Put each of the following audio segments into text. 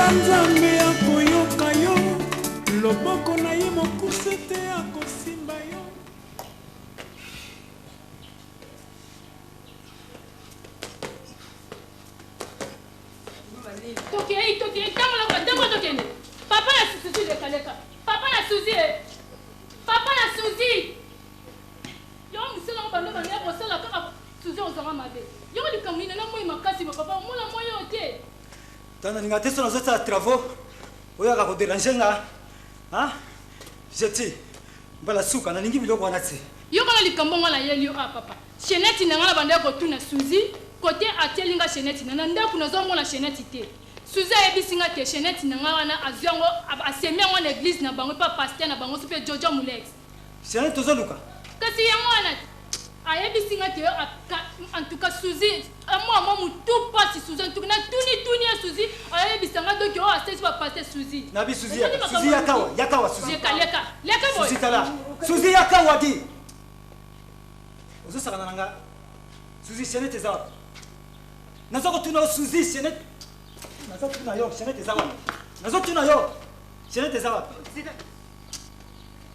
Belela Nzambe akoyoka yo, loboko na ye mokuse te akosimba yo. Tokei, tokei, tambola kwa, tambola tokende. Papa na Suzi leka leka. Papa na Suzi eh. Papa na Suzi. Yo musala ngo bando bando ya kosala kaka Suzi ozanga mabe. Yo likambo nini na moi makasi ba papa omona moi oyo te. Tana ninga te so nazosala travaux oyaka ko déranger nga. Hein? Jeti mbala suka nalingi biloko wana te. Yo kaka likambo nga nayeli yo ah papa. Chainette na nga na bandaki kotuna Suzy cote atieli nga chainette na na ndaku nazo mona chainette te. Suzy ayebisi nga ke chainette na nga wana azui yango asemi yango na eglise na bango epa pasteur na bango sope Jojo Mulex. Chainette ozo luka? Kasi yango wana te. Ayebisi nga ke en tout cas Suzy amwa mwa mutu pasi Suzy en tout cas na tuni tuni ye Suzy ayebisa nga donc oyo asalisi ba pasteur Suzy. Nabi Suzy yaka Suzy yaka wa yaka wa Suzy. Leka leka leka boye. Suzy tala Suzy yaka wa di. Ozosakana na nga Suzy chaînette eza wapi? Naza kotuna yo Suzy chaînette naza kotuna yo chaînette eza wapi? Nazo tuna yo chaînette eza wapi?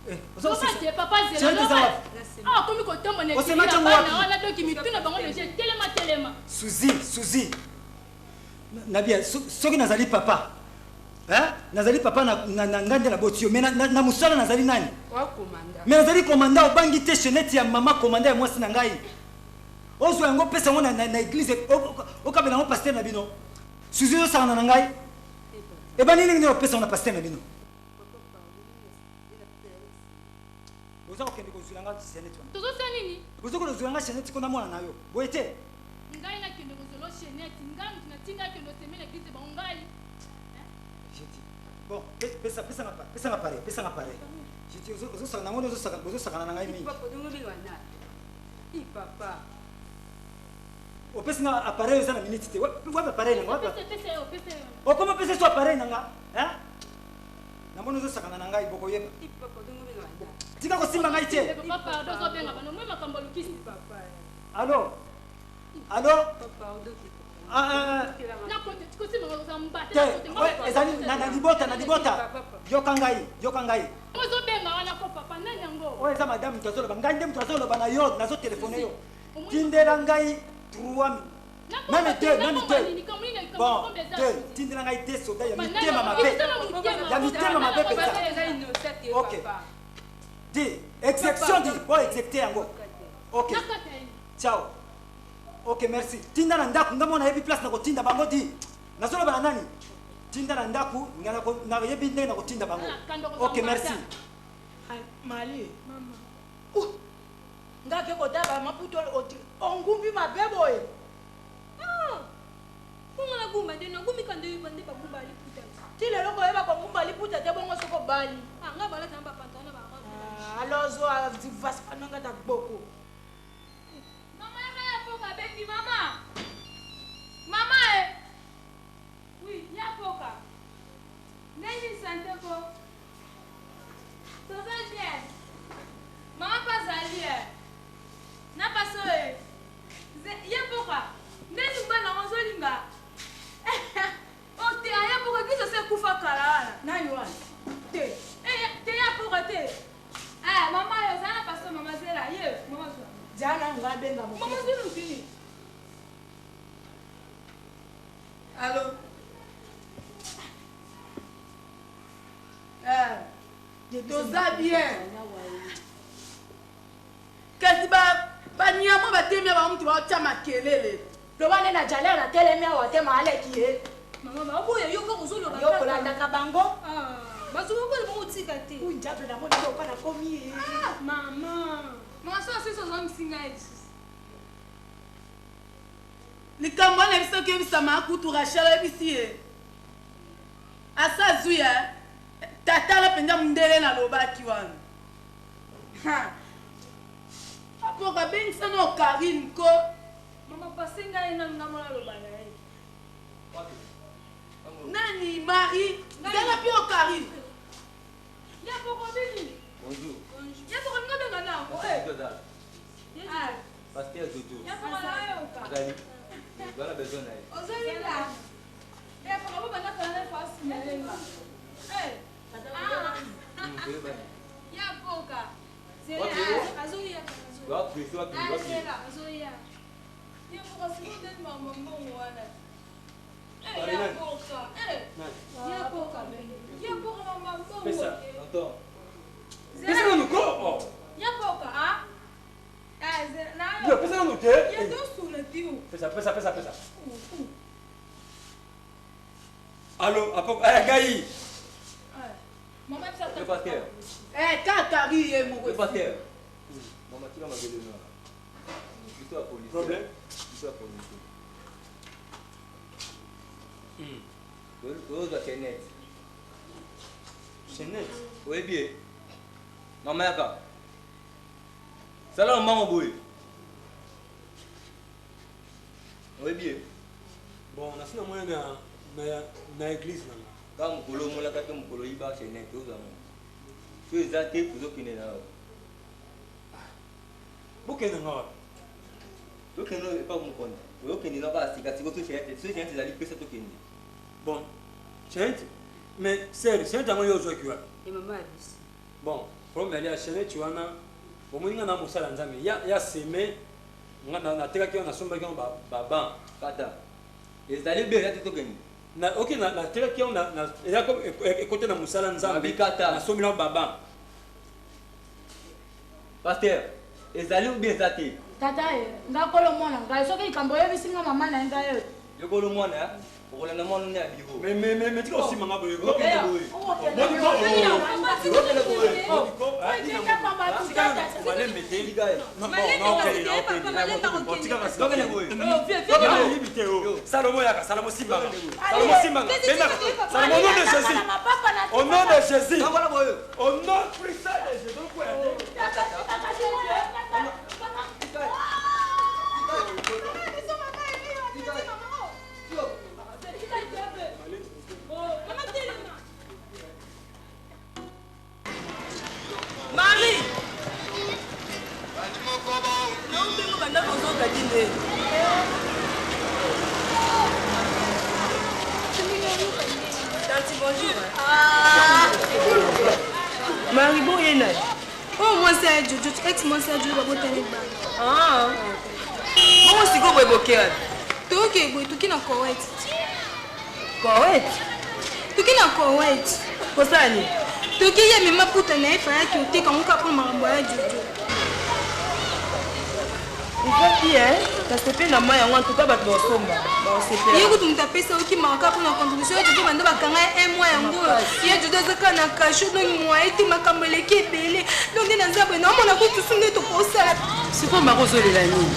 Eh, oza Loba kosisa. te papa zela Chaînette eza loba. wapi? Awa akomi kotomba na ekili Osemaki ya yango bana wapi? wana donc mitu na bango deja etelema telema. Suzy, Suzy. Na bien soki nazali papa. Hein? Nazali papa na na, na ngai nde naboti yo mais na, na, na mosala nazali nani? Mais nazali komanda obangi te chenette ya mama komanda ya mwasi na ngai. Ozwa yango pesa yango na, na, na eglise okabela yango pasteur na bino. Suzy ozosakana na ngai. Ebandi ndenge nini opesa yango na pasteur na bino? Oza kokende kozwila nga chenette wana. Tozosala nini? Oza kozwila nga chenette ko na mwana na yo. Boye te? Ngai nakende kozwela yo chenette. Ngai mutu natinda akende oseme na eglise bango ngai. Je dis. Bon, pesa pesa nga pesa nga pareil, pesa nga pareil. Je dis ozo ozo namoni ozo saka ozo sakana na ngai mingi. Papa, dongo benga nani? I papa. Opesi nga appareil eza na minute te. Wapi appareil na nga? Wapi? Pesa yo, pesa yo. Okoma pesa so appareil na nga? Hein? Namoni ozo sakana na ngai bokoyeba. Tika kosimba ngai te. Papa pardon ozobenga bana omoi makambo olukisi. Allo? Allo? Ah, ah, ah. Te, ezali na libota na libota. Yoka ngai, yoka ngai. Ozobenga wana ko papa nani yango? Oyo eza madame moto azoloba ngai nde moto azoloba na yo nazo telefone yo. Tindela ngai 3 Meme te, meme te. Bon, te, tindela ngai te soda ya mitema mabe. Ya mitema mabe penza. Ok. Di, exception di, bo excepter yango. Ok. Ciao. Ok, merci. Tinda na ndaku, nga mona yebi place na kotinda bango di. Nazoloba na nani? Tinda na ndaku, nga na yebi ndenge na kotinda bango. Ok, merci. Mali. Mama. Uh. Nga ke kotala ba maputa ongumbi mabe boye. Ah! Bongo na gumba nde na gumbi ka nde nde ba gumba liputa. Ti lelo koyeba ko ngumba liputa te bongo soki obali. Ah nga balata na ba pantalon na ba robe. Ah alors zo vas panonga ta gboko. Mama yaka ya poka bengi mama. Mama eh. Oui, ya poka. Ndenge sante ko. Toza bien. Mama pe azali eh. Na paso eh. Ye mpoka. Ndeni mobali nango ozolinga. Oh te aya mpoka eglise esi ekufa kala wana. Nani wana? Te. Eh te ya mpoka te. Ah mama yo zala na paso mama zela ye mama zwa. Zala nga benga moke. Mama zela te. Allo. Eh, toza bien kasi banyama batemi bango mutu baotya makelele loba nde na jalere natelemi awa te maaleki ye mama baboya yo kaka ozoloba yo kolandaka bango ah, bazokokola bango otika te njabe namoni oka nakomi ye ah, mama mama so asisi ozongisi ngai lisusu likambo wana biso okebisa makutu rachel oyebisi ye Asa azui eh tata na penza mundele na lobaki wana ha apoka bengisa no Carine ko. Mama passe ngai nanu namona loba na ye. Nani Marie zela pio Carine. Ya poko bini. Bonjour. Ya poko nga benga na ko eh. Ah. Pasteur Jojo. Ya poko na yoka. Azali. Voilà besoin na ye. Ozolinga. Ya poka. Wapi? Azoya. Wapi, wapi, wapi? Azoya. Ya poka sikoyo nde mama mbongo wana. Eh, Bari ya nani? poka. Eh. Nani? Ya poka. Ya poka mama mbongo. Pesa. Attends. Pesa nanu ko. Oh. Ya poka, ah? Ah, zela na. Yo, pesa nanu te. Ya tosula ti o. Pesa, pesa, pesa, pesa. Allô, apo, eh, ngai. Mama bisa Le pasteur. Eh, kaka ri ye moko. Le pasteur. Mama tika mabele na. Biso ya police. Problème? Biso ya police. Tozwa chaînette. Chaînette. Oyebi ye. Mama yaka. Sala mbango boye. Oyebi ye. Bon, nasi namoni na na na église na nga. Kaka mokolo omonaka te mokolo oyiba chaînette ozwa ngo. So eza te tozokende na yo. Bokende nga wapi? Tokende epa mokonzi. Oyokende na kaka sika siko so chaînette so chaînette ezali pesa tokende. Bon, chaînette mais sœur, chaînette yango yo ozwaki wapi? Ya mama ya biso. Bon, problème ya chaînette wana bomoni nga na mosala nzambe ya ya seme nga na natekaki yango nasombaki yango ba ba ban. Kata. Ezali be eza te tokende. Na ok na natekaki yango na na eza comme ekote na mosala nzambe. Mabikata. Nasombeli yango ba ban. Pasteur, ezali ou bien eza te? Tata ye, nga kolo mwana ngai soki likambo oyebisi nga mama na ye ngai oyo. Yo kolo mwana, okolanda mwana nde ya bureau. Mais mais mais mais tika osimba nga boye. Okende boye. Boni ko. Okende boye. Boni ko. Malembe te. Non, bon, non, okende, na okende. Bon, tika kasi. Okende boye. Nayebi te o. Salomo yaka, Salomo simbanga. Salomo simbanga. Benda. Salomo au nom de Jésus. Au nom de Jésus. Tambola boye. Au nom puissant de Jésus. Marie! Naobengo banda kozoka ti nde. Tanti bonjour. Marie bon ye nani? Oyo mwasi ya Jojo, ex mwasi ya Jojo babotani bana. Ah. Bongo sikoyo boye boke wapi? Toyoke boye toki na Koweït. Koweït? Toki na Koweït. Kosala nini? Toki ye amema puta na ye fayaki oteka yango kaka mpona makambo ya Jojo. Eza bien, nasepeli na mai yango en tout cas bato bakosomba bakosepela. Ye kutu moto apesa yo kimaka kaka mpona contribution ya Jojo banda bakanga ye un mois yango oyo. Ye Jojo aza kaka na cachot donc moyen te makambo eleki ebele. Donc nde naza boye naomona kutu su nde tokosala. Sikoyo Mari ozolela nini?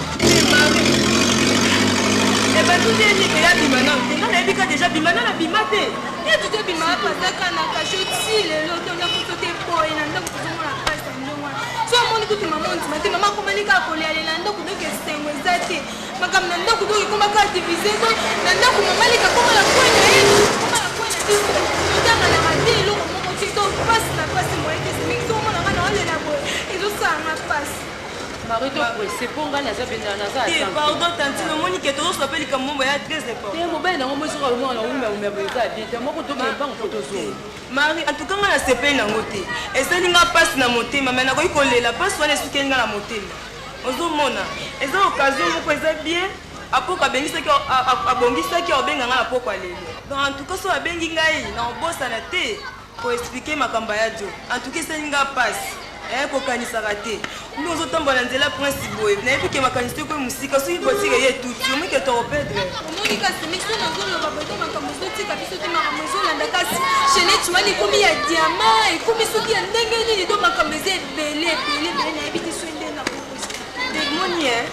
Ebandi nde nini eya bima nanu te nga nayebi ka deja bima nanu abima te. Ye Jojo abima wapi aza kaka na cachot ti lelo donc nakoso te boye na ndako tozomona pasi ya ndenge wana. So omoni kutu mama ondima te mama akomani kaka kolialela ndako donc esengo eza te. Makambo na ndako donc ekoma kaka divise donc na ndako mama leka akoma na coin na ye akoma na coin na biso totanganaka te eloko moko te donc pasi na pasi moyen te mingi so omona nga naolela boye ezosala nga pasi. Marie to presse mpo ngai naza benda naza Te pardon tantine omoni ke tozoswa mpe likambo moko ya très important. Te mobali nango moi soki alomona na umia umia boye eza bien te moko tokende mbango mpo tozonga. Marie en tout cas ngai nasepeli nango te esali nga mpasi na motema me nakoki kolela mpasi wana esukeli nga na motema ozomona eza occasion moko eza bien apoko abengisaki abongisaki aobenga ngai na poko ya lelo donc en tout cas soki abengi ngai naobosana te koexplike makambo ya jo en tout cas esali nga mpasi eh, kokanisaka te nde ozotambola na nzela prince boye nayebi ke makanisi ekoyi mosika soki voiture eye etuti omoni ke tokopedre. Omoni kasi miso nazoloba boye to makambo ezotika biso te makambo ezolanda kasi chaînette wana ekomi ya diama ekomi soki ya ndenge nini to makambo eza ebele ebele ebele nayebi te soki nde nakokoexplike. Omoni eh,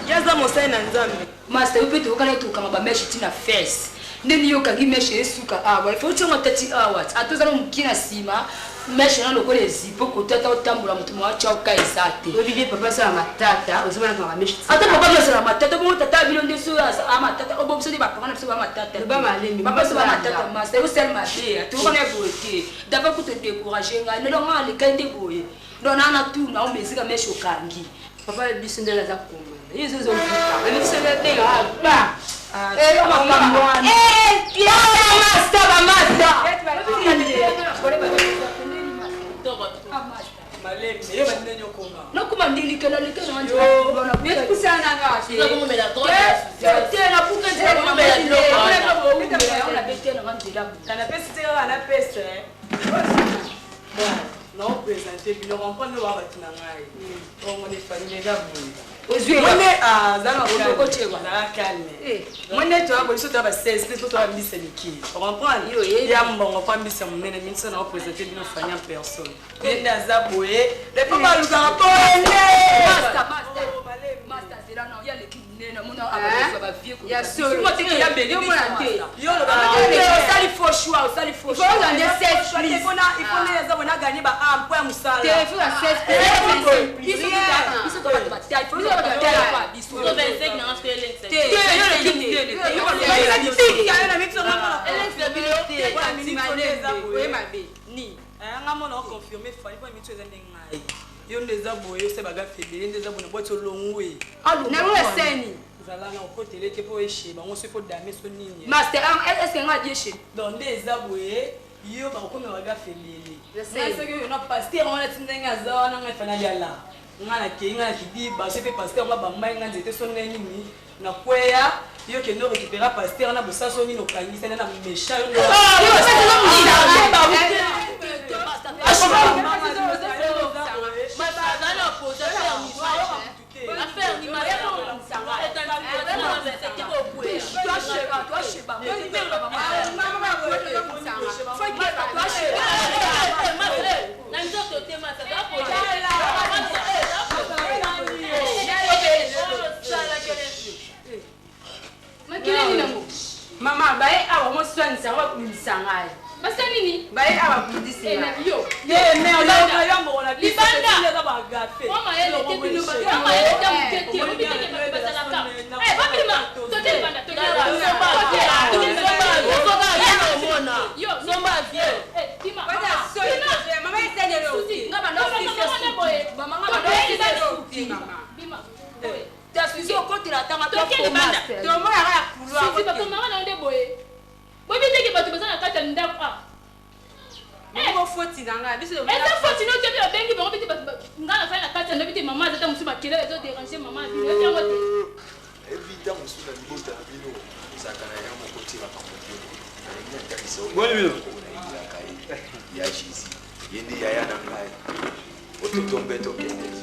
ye aza mosali na Nzambe. Masta yo pe toyokana tokanga ba mèche ti na fesse nde ni yo okangi mèche esuka awa il faut otia ngo ata ti awa ata oza na mokie na sima mèche na lokola ezipo kote ata otambola moto moya tia oka eza te. Oyebi bien papa asala matata ozomona kanga mèche ti ata papa bino asala matata bongo tata bino nde so a matata obo biso nde ba parents na biso ba matata Loba malembe, papa biso ba mama matata alanda. masta yo sali mabe toyokana ye boye te d'abord kutu décourager ngai lelo ngai alekai nde boye donc na na tuna omesika mèche okangi. Papa biso nde aza komanda ye ezo ezovuka mais biso nde abenga ba makambo wana masta bamasta. Explique na leke na nzela te nabuka nzela Napesi te kaka napesa bon naopresente bino comprendre wa bato na ngai ongo ne famille eza boye mwene azala calme mwene toya boye biso toya ba 16 te toya mbisa mike ocomprendre ya mbongo mpo mbisa monene minso naopresente bino fani en personne ye nde aza boye lepo balukaka boye Osali faux choix, osali faux choix. Eza bona ganye ba mpo ya mosala. Nga mona oconfirme fani mpo miso eza nde ngai yo nde eza boye ose bagafe ebele nde eza boye na bwati olongwe. Nango seni. Zala na okotele te mpo eshe bango so ifo dame so nini. Master, est ce que nga adie chez Donc nde eza boye yo bakokomi bagafe ebele ngai soki oyo na paster wana ti ndenge aza wana ngai fana liala ngai nakei ngai nakidiba so mpe paster nga bambai ngai nzete so nde nini nakweya yo kende orécupéra paster wana bosaso nini okangisa nde na méchant yo. Makileni nango. Mama, baye awa moswanisa ngo babimisa ngai. Basa nini? Baye awa babundisi ngai. Yo. Bakomaka na nde boye boyebi ndenge bato baza na kati ya ndako. Foti na ngai biso. Eza foti no te. Babengi bango bite nga nazali na kati ya ndobi te. Mama aza ta mosusu makelele ezoderange mama bino yebi yango te. Evi ntango mosusu na libota na bino ezalaka na ya moko te makambo bino nalingi natalisa Boni bino? Nayebelaka ye ya Jésus ye nde yaya na ngai ototo mpe tokende ti.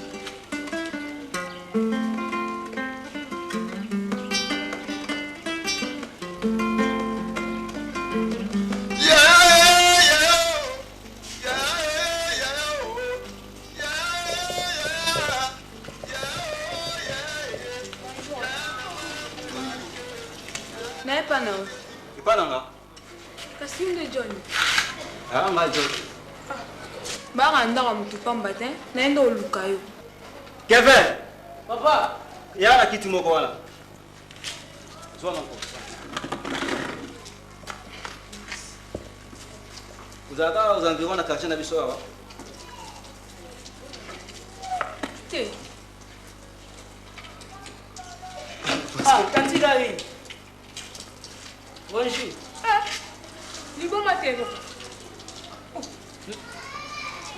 Naye pa na yo. Epa na nga? Kasi nde John. Ah, nga John. Baka ndako ya motu pamba te, naye nde oluka yo. Kevin! Papa! Ya na kiti moko wana. Zwa moko. Ozalaka aux environs na quartier na biso awa? Te. Ah, tanti Gary. Bonjour. Ah, liboma te no.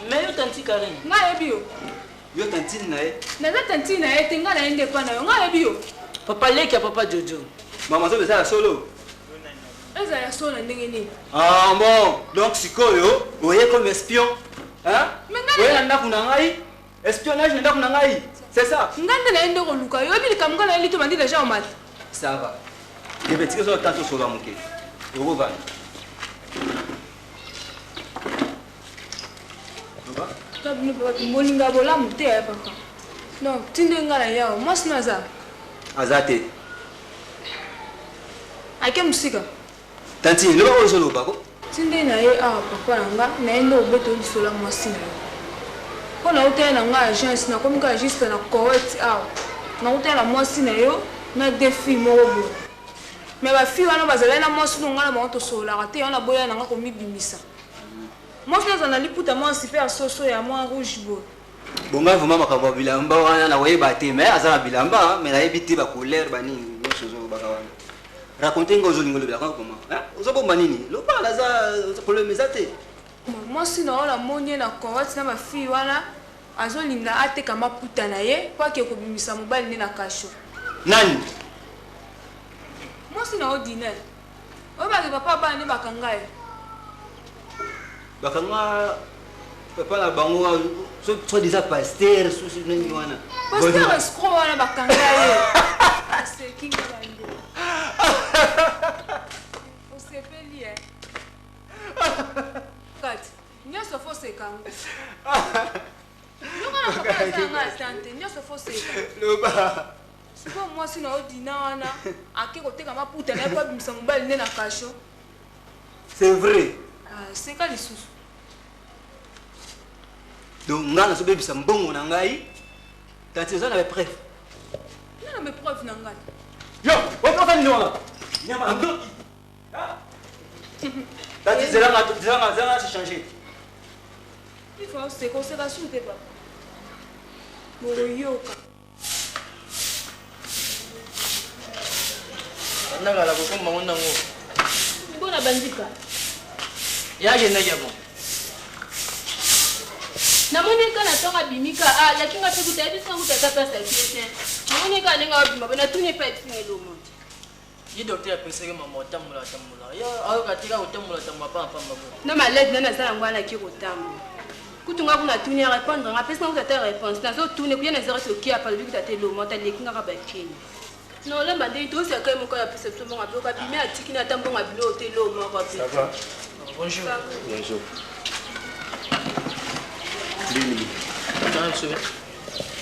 Mais yo tanti Karine. Nga yebi yo. Yo tantine na ye? Naza tantine na ye te, nga na ye nde epa na yo. Nga yebi yo. Papa leki ya papa Jojo. Mama zobe eza ya solo. Eza ya solo na ndenge nini? Ah bon, donc sikoyo oye comme espion. Hein? Mais nga Oye na ndako na ngai, espionnage na ndako na ngai. C'est ça? Nga nde na ye nde koluka yo. Oyebi likambo nga na ye lito bandi deja omata. Ça va. Kebe tika zo tanto solo moke. Okovanda. Loba. To bino papa molinga bolamu te ya papa. Donc tinde nga na yawa mwasi no aza. Aza te. Ake mosika. Tantine, loba oyo ozoloba ko. Tinde na ye awa papa na nga na ye nde obeta lisolo ya mwasi na yo. Mpo na utaya na nga agence nakomi kaka juste na Koweït awa. Nakutana na mwasi na yo na deux filles moko boye. Mais ba filles wana bazalaki na mwasi no nga na bango tosololaka te yango naboya na nga komibimisa. Mwasi no azala na liputa mwa super soso ya mwa rouge boye. Bonga vraiment makambo ya bilamba wana nakoyeba te mais aza na bilamba mais nayebi te ba couleur ba nini nyonso ozolobaka wana. Raconte nga ozolinga olobela kaka comment? Hein? Ozobomba nini? Loba naza problème eza te. Mwasi na yo namoni ye na Koweït na ba filles wana. Azolinga ateka maputa na ye mpo ake kobimisa mobali nde na kasho. Nani? Mwasi na yo Dina. Oyebake papa bana nde bakanga ye. Bakanga papa na bango soit disant pasteur susu nani wana. Pasteur escroc wana bakanga ye. Aseki nga bande. Osepeli eh. Kati nyonso fo seka yango. Yoka na papa na nga atante nyonso fo seka. Loba. Sikoyo mwasi na yo Dina wana ake koteka maputa na ye po abimisa mobali nde na cachot. C'est vrai. Ah, seka lisusu. Donc nga nazobebisa mbongo na ngai tati oza na bapreuve. Nga na bapreuve na ngai. Yo, okosa nini wana? Nyama ndoki. Tati zela nga zela nga zela nga se changer. Il faut oseka oseka su te papa. Boyoka. Banda kala kokoma ngo nango. Bona bandika. Yakendaki ya bon. Namoni ka na ntongo abimi ka ah yaki nga mpe kuta yebisi nga kuta ata place akie te. Namoni ka ndenge abima bo natuni epai yebisi nga eloko te. Ye docteur apesaki mama otambola tambola. Ye ayoka te kaka kotambola tambola pamba pamba boye. Na malade na naza yango wana ake kotambola. Kutu nga kuna atuni ya répondre nga apesi nga kutu ata réponse nazo tune kuya na zero soki apa lobi kutu ata eloma ata leki nga kaka bakeni. Na olamba ndenge tosi akai moko ya pesa biso mbongo ya biloko abimi atiki na ata mbongo ya biloko te eloko moko ape. Ça va? Bonjour. Bonjour. Nini?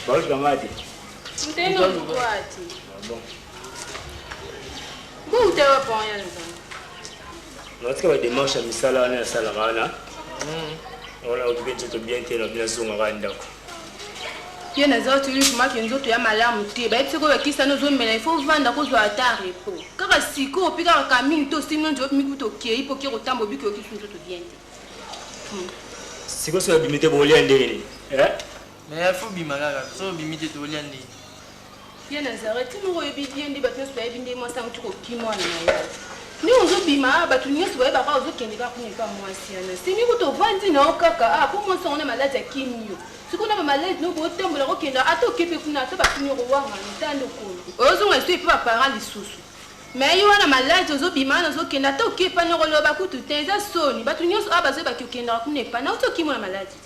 Baluka nga te. Mutene olukwati. Ah bon. Bouta wapi wana nzambe? Natika ba démarche ya misala wana nasalaka wana. Wana okipe nzoto bien te na bino azongaka ndako. Ye naza toyebi komaki nzoto ya malamu te bayebi soki oyo bakisa no ozomela ifo ovanda kozwa ata repos kaka sikoyo mpe kaka ka mingi to osimi no nzoto miki kuta okei mpo oke kotamba obiki oyoki su nzoto bien te. Sikoyo soki abimi te bokolia ndenge nini? Eh? Mais faut bima kaka soki obimi te tokolia ndenge Ye Nazareth moko oyebi bien nde bato nyonso bayebi nde mwasi yango ti kokima wana na yo ndenge ozobima ah, bato nyonso bayebaka ozokende kaka kuna epa mwasi wana simi kutu ovandi na yo kaka ah, mpo mwasi yango na maladi akimi yo sikoyo na bamaladi no botambola kokenda ata okepe kuna ata batuni okowangana ta nde okomi ozonga lisusu epa baparent lisusu me yo wana maladi ozobima wana ozokenda ata okepa nokoloba kutu te eza soni bato nyonso awa bazoyebaki okendaka kuna epa na oti okimi na maladi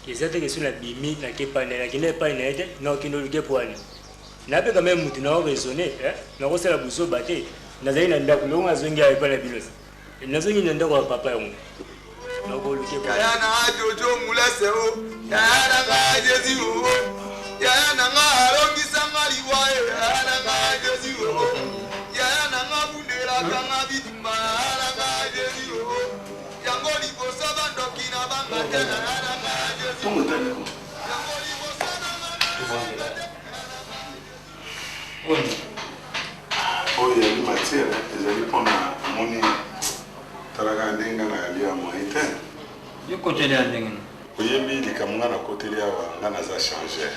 Eza te que soki nabimi nake epai na ye, nakenda epai na ye te, nakokende oluka ye mpo ani? Na pe quand meme mutu nako raisonner eh, nakosala buzoba te, nazali na ndaku longo nazongi awa epai na bino te, nazongi na ndako ya papa yango nakoluka ye mpo Yaya na nga Jojo Mulese o, yaya na nga Jesus o, yaya na nga alongisa nga liwa e, yaya na nga Jesus o, yaya na nga abundelaka nga bitumba, yaya na nga Jesus o. Yango liboso ba ndoki na banga te na na nga Jesus. Tongo etali ko. Yango liboso na nga Tobondela. Oyo Oyo ezali matière ezali mpona omoni talaka ndenge nga nalia moyen te. Yo koteli ya ndenge nini? Oyebi likambo nga nakoteli awa nga naza changeur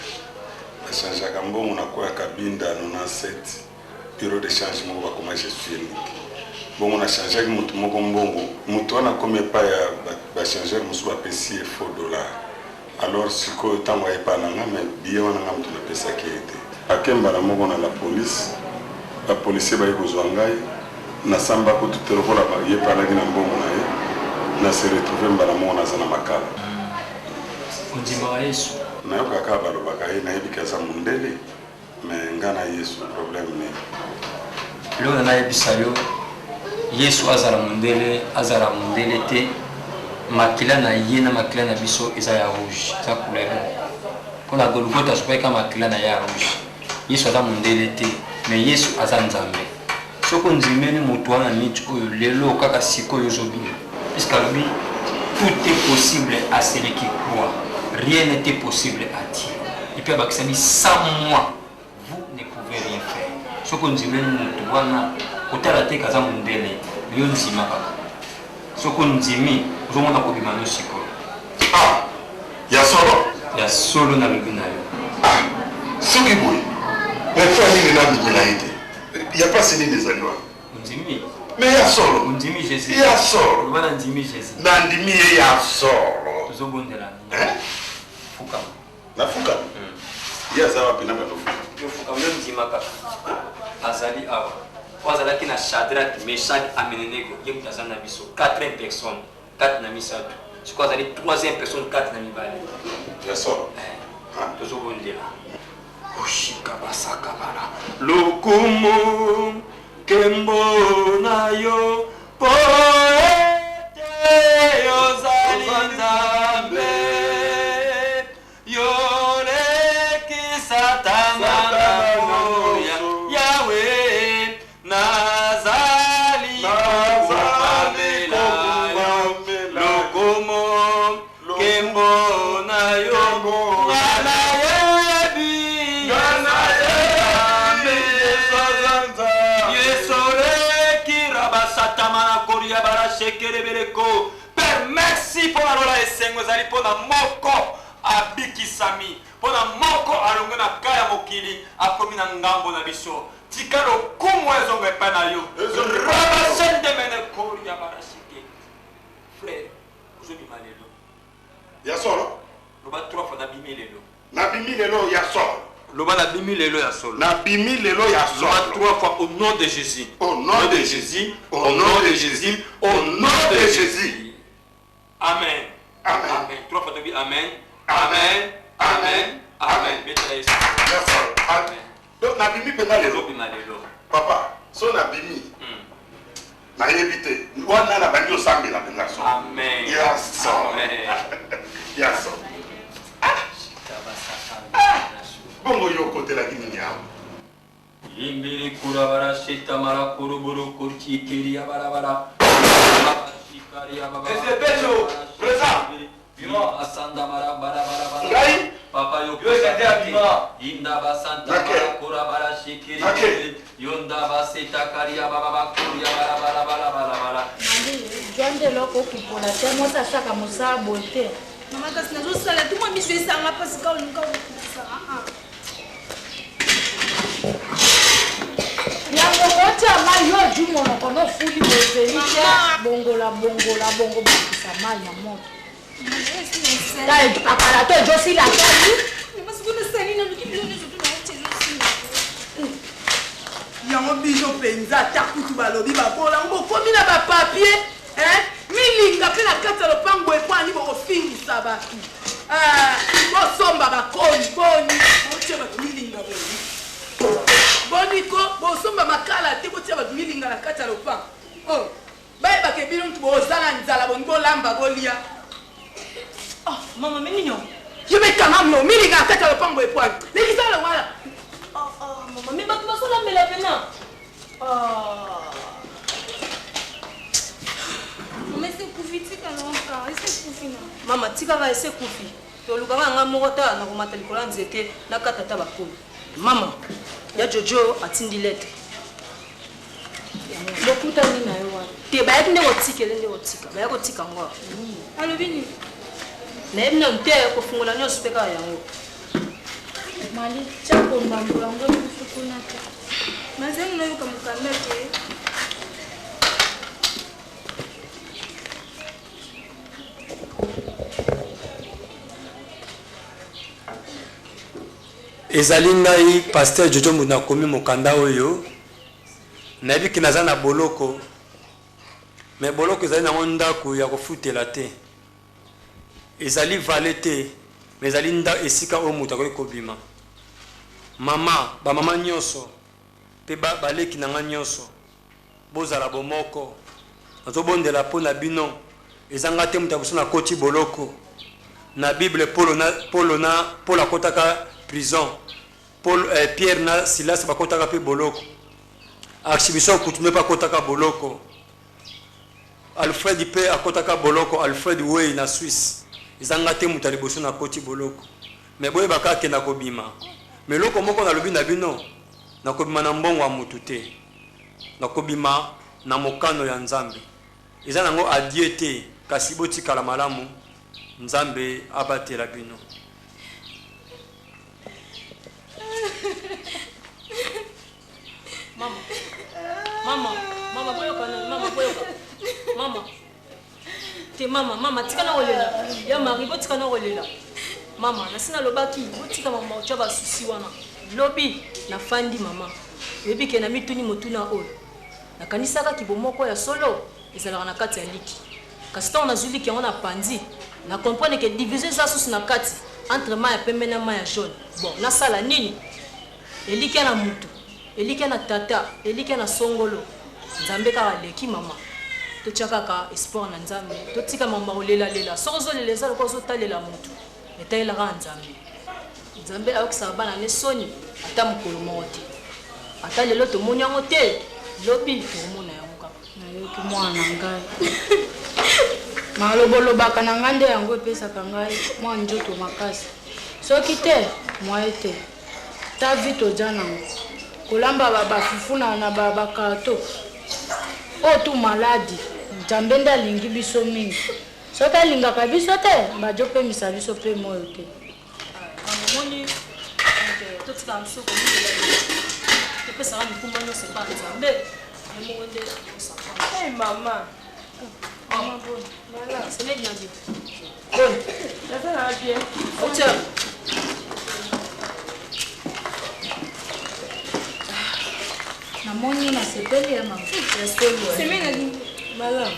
na changeaka mbongo na coin ya Kabinda 97 bureau de change moko bakoma je suis unique bongo na changeaki moto moko mbongo moto wana akomi epai ya bachangeur mosusu bapesi ye faux dollar alors sikoyo ntango aye epai na nga me biye wana nga moto napesaki ye te ake mbala moko na la police bapolisier baye kozwa ngai nasamba kutu te lokola ye mpe alaki na mbongo na ye na se retrouve mbala moko naza na makala Ondimaka Yesu? Nayokaka kaka balobaka ye nayebi ke aza mundele Mais nga na yesu problème nini? Eloko na nayebisa yo, Yesu azala mundele azala mundele te, makila na ye na makila na biso eza ya rouge, eza couleur moko. Mpo na Golgotha asopaki kaka makila na ye ya rouge. Yesu aza mundele te, mais Yesu aza Nzambe. Soki ondimeli moto wana minute oyo, lelo kaka sikoyo ozobima. Puisque alobi tout est possible à celui qui croit, rien n'est impossible à Dieu. Et puis abakisami sans moi vous ne pouvez rien faire. Soki ondimeli moto wana, kotala te kaza mondele, yo ndima kaka. Soki ondimi, ozomona kobima no sikoyo. Ah! Ya solo? Ya solo nalobi na yo. Ah! Soki boye, mais mpo ya nini nandimela ye te? Ya pasi nini ezali wana? Ondimi? Mais ya solo. Ondimi Jesus. Ya solo. Loba nandimi Jesus. Nandimi ye ya solo. Tozobondela. Hein? Fukama. Nafukami? Ye aza wapi na bando fukama? Yo fukama, yo ndima kaka. Azali awa. Oyo azalaki na Shadrach, Meshach, Amenenego, ye moto aza na biso. Quatrième personne, kati na misato. Sikoyo azali troisième personne kati na mibale. Ya solo? Eh, tozobondela. Oshikabasakabala. Lokumu kembo na yo po ete ozali Nzambe yoleki Satana na koya Yawe nazali kokumamela yo lokumu kembo na yo nga nayebi Yesu oleki rabasatama na kolia barashekelebeleko Père merci mpo na lola esengo ezali mpo na moko abikisami mpo na moko alongwe na ka ya mokili akomi na ngambo na biso tika lokumu ezonga epai na yo rabasendemene kolia barasheke frère ozobima lelo Ya solo? Loba trois fois nabimi lelo. Nabimi lelo ya solo. Loba nabimi lelo ya solo. Nabimi lelo ya solo. Loba trois fois au nom de Jésus. Au nom de Jésus. Au nom de Jésus. Au nom de Jésus. Amen. Amen. Amen. Trois fois tobi amen. Amen. Amen. Amen. Betela Yesu. Ya solo. Amen. Donc nabimi mpenza lelo. Ozobima lelo. Papa, so nabimi. Nayebi te. Wana nabandi osambela mpenza solo. Amen. Ya solo. Amen. Ya solo. Ah! Ah! Bongo yo okotelaki nini awa? Imbere kurabara sheta mara kuruburu kurchikiri barabara. Ezepecho, présent. Bima asanda mara bara bara bara. Ngai? Papa yo Yo ezali ya bima. Inda basanta Nake. mara kurabara shikiri. Nake. Yonda baseta karia baba bakuria bara bara bara bara bara. Zwa nde eloko okupola te mwasi asaka mosala boye te. Mama kasi nazosala te mwa miso esanga mpasi ka olinga kokokisa. Yango kotia mai yo ojui monoko nofuli bozeli te bongola bongola bongo bakisa mai ya moto. Ta epakala to ejosila tali. Yango bino mpenza ata kutu balobi babola yango bokomi na bapapier eh? Milinga mpe na kati ya lopango epwani bokofingisa bato eh, bosomba bakoni boni botia bato milinga boni boni ko bosomba makala te botia bato milinga na kati ya lopango oh. Bayebaka bino mutu boza na nzala bongi bolamba bolia. Oh, mama mais nini yango? Yo be kanga mlo milinga na kati ya lopango epwani. Lekisa lo wana. Oh, oh, mama mais bato bazolambela pena. Oh. Mama esi ekufi tika na oka esi ekufi na. Mama tikaka esi ekufi. Tolukaka nga moko ta nakomata likolo ya nzete nakata ata bakolo. Mama ya Jojo atindi lettre. Bokutani na ye wapi? Te bayaki nde kotikele nde kotika bayaki kotika yango awa. Alobi nini? Nayebi nanu te kofungola nyonso mpe kaka yango. Mali tia kombambo yango ekufi kuna te. Nazali nayoka mokanda te. Ezali ngai pasteur Jojo moto nakomi mokanda oyo. Nayebi ke naza na boloko, mais boloko ezali nango ndako ya kofutela te. Ezali vale te, mais ezali nda esika oyo moto akoki kobima. Mama, ba mama nionso pe ba baleki na nga nionso, bozala bomoko. Nazobondela po na bino. Eza nga te moto ya liboso nakoti boloko. Na Bible, Polo na, Polo na, Polo akotaka prison. Paul, eh, Pierre na Silas bakotaka pe boloko. Archibishop Kutume pe akotaka boloko. Alfred pe akotaka boloko, Alfred Wey na Suisse. Eza nga te moto ya liboso nakoti boloko. Mais boyeba kaka ke nakobima. Mais eloko moko nalobi na bino, nakobima na mbongo ya mutu te. Nakobima na mokano ya Nzambe. Eza nango adieu te, kasi botikala malamu, Nzambe abatela bino. Mama, mama, mama, boyoka nani, mama, boyoka. Mama. Te mama, mama, tika na kolela. Ya Marie, botika na kolela. Mama, nasi nalobaki botika mama otya basusi wana. Lobi nafandi mama, oyebi ke namituni motuna oyo. Nakanisaka kibomoko ya solo ezalaka na kati ya liki. Kasi ntango nazwi liki yango na panzi, na comprendre ke division eza susu na kati entre mayi ya pembe na mayi ya jaune. Bon, nasala nini? Elikya na mutu, elikya na tata, elikya na songolo. Nzambe kaka aleki mama. Totia kaka espoir na Nzambe, totika makambo ya kolela lela. Soki ozolela eza lokola ozotalela mutu, mais talela kaka Nzambe. Nzambe ayokisaka bana ne soni ata mokolo moko te. Ata lelo tomoni yango te, lobi tokomona yango kaka. Nayoki mwana na ngai. Maloba olobaka na ngai nde yango epesaka ngai mwa nzoto makasi. Soki te, mwaye te. Ta vie toza nango. Kolamba ba ba fufu na na ba ba carton. Oyo tout maladi. Nzambe nde alingi biso mingi. Soki alingaka biso te, bajo pemisa biso pema oyo te. Mama omoni donc euh, totikaka biso komilela topesaka mikumba nyonso epa Nzambe ye moko nde akosaka. Hey mama. Mama boni. Semeki na nzela. Boni. Naza na bien. Otia. Namoni nasepeli ya mama. Ya solo. Semeki na nini? Malamu.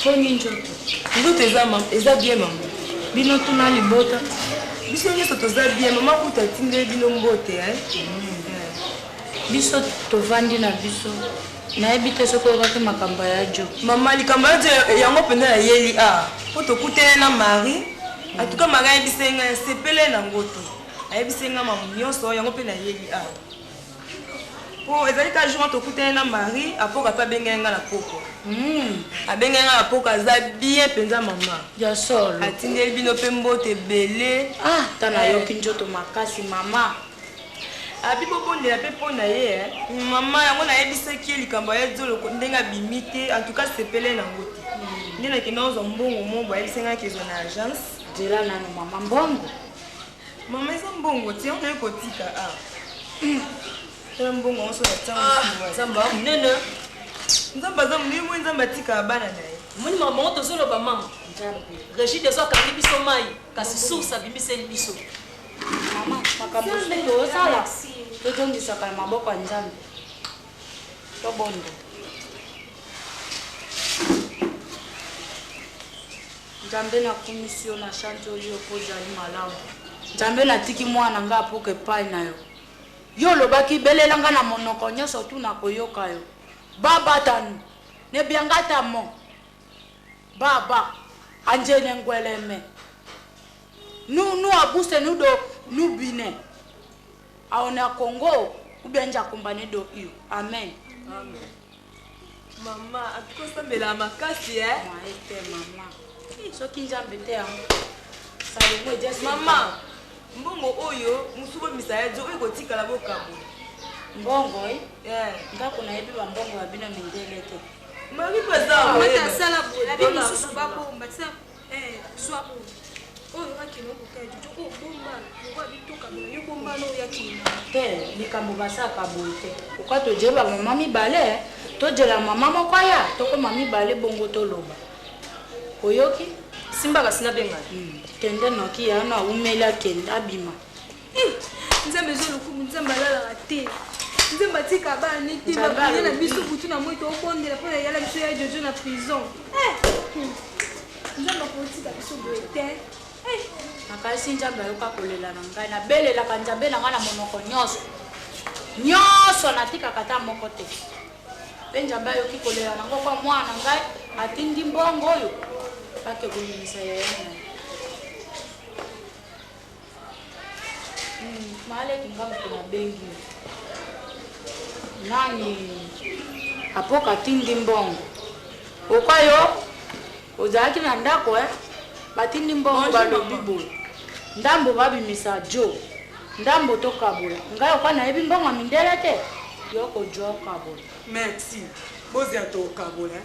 Boni nzoto? Nzoto eza mama, eza bien mama. Bino tuna libota. Biso nyonso toza bien, mama kuta atindeli bino mbote hein. Biso tovandi na biso. Nayebi te soki oyokaki makambo ya Jo. Mama, likambo ya Jo yango mpenza nayeli awa mpo tokutani na Marie. En tout cas Marie ayebisaki ngai nasepele nango te. Ayebisaki ngai makambo nyonso yango mpe nayeli awa. Po ezali kaka jour wana tokutani na Marie apoka pe abengaki nga na pokwa. Abengaki nga na pokwa aza bien penza mama. Ya solo. Atindeli bino pe mbote ebele. Ah ta nayoki nzoto makasi mama. Abi bobondela pe po na ye eh. Mama yango nayebisaki ye likambo ya zolo ndenge abimi te en tout cas sepele nango te. Nde nakenda kozwa mbongo moko boye ayebisi nga kezwa na agence. Zela nanu mama mbongo. Mama eza mbongo ti yango naye kotika ah. Tala mbongo yango so na tiango ah, Nzambe aza monene. Nzambe aza monene moi Nzambe atikaka bana na ye. Omoni makambo yango tozoloba mama. Regide ezo akangi biso mai kasi source abimiseli biso. Mama makambo mosusu tozosala tozongisaka na maboko ya Nzambe. Tobondo. Nzambe nakumisi yo na chanzoli yo mpo ozali malamu. Nzambe natiki mwana na ngai apoka epai na yo. Yo olobaki belela ngai na monoko nyonso tu nakoyoka yo. Baba tanu ne biangata mo baba anjene ngweleme nu nu abuse nu do nu bine aone a Congo ubianja kumbane do iyo. Amen. Amen. Mama, atuka osambelaka makasi eh? Mwaye te mama. Soki Nzambe te yango. Salomo eja Mama, mbongo oyo mosusu bomisa ya jo oyo ekotikala bokabola. Mbongo eh? Yeah. Nga kuna yebi ba mbongo ya bino mindele te. Mami baza oyo. Asala boye, abi mosusu babomba tia eh zwa oyo. Oyo akende okoka ya jojo oyo bomba moko abitoka boye yo bomba no oyo akende. Te likambo basalaka boye te. Oka toje ba mama mibale tojela mama moko aya tokoma mibale bongo toloba. Oyoki? Simba kasi nabenga. Kende noki ya no awumeli akende abima. Nzambe ezo lokumu nzambe alalaka te nzambe atika bana ne te bapriye na biso butu na moi tobondela mpo na yala biso ya jojo na prison eh! Nzambe akotika biso boye te eh! Nakanisi nzambe ayoka kolela na ngai nabelelaka nzambe na ngai na monoko nyonso nyonso natikaka ata moko te mpe nzambe ayoki kolela na ngo kwa mwana na ngai atindi mbongo oyo bake kobimisa yaya na ye Hmm, maleki nga moto nabengi yo nani apoka atindi mbongo okwa yo ozalaki na ndako eh? batindi mbongo balobi boye ndambo babimisa jo ndambo tokabola ngai okwa nayebi mbongo ya mindele te yo kojua okabola merci bozela tokabola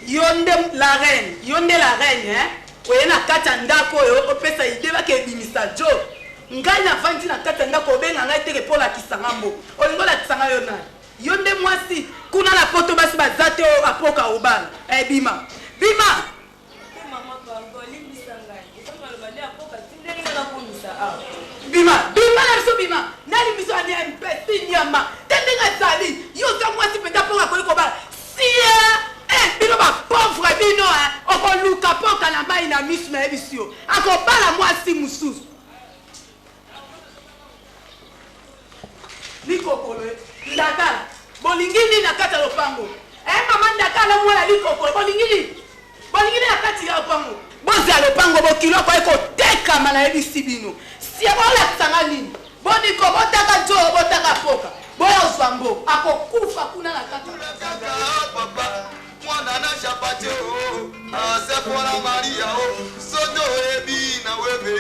Yo nde la reine, yo nde la reine hein? Oye na kati ya ndako oyo opesa idee bake ebimisa jo. Ngai navandi na kati ya ndako obenga ngai teke mpo olakisa nga mbo. Olingi olakisa nga yo nani? Yo nde mwasi kuna na poto basi baza te oyo apoka obala. Eh bima. Bima! Te mama pardon limbisa ngai. Eza maloba nde apoka atindeli nga na. awa. Bima, bima na biso bima. Nani biso ani imbecile nyama. Te ndenge azali. Yo oza mwasi mpenza mpo akoki kobala. Sia! Eh, bino ba pauvre bino eh, okoluka poka na mai na misu nayebisi yo. Akobala mwasi mosusu. Likokolo eh. Ndakala. Bolingi nini na kati ya lopango? Eh, mama Ndakala mwana likokolo. Bolingi nini? Bolingi nini na kati ya lopango? Bozela lopango bokilo akoki kotekama nayebisi bino. Sia bolakisa nga nini? Boniko botaka jo botaka poka. Boya ozwa mbo akokufa kuna na kati. Papa mwana na chapati o asekola Maria o soto oyebi na webe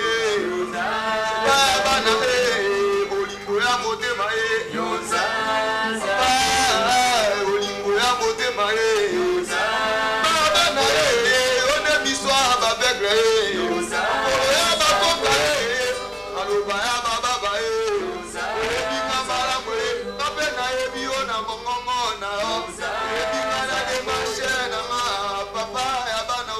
baya bana e bolingo ya motema e bolingo ya motema e bana e one miso ya bavegle e mokolo ya bakoka e maloba ya bababa e oyebi nga malamu e nga mpe nayebi yo na mongongo na yo oyebi nga na demarche na nga papa ya bana o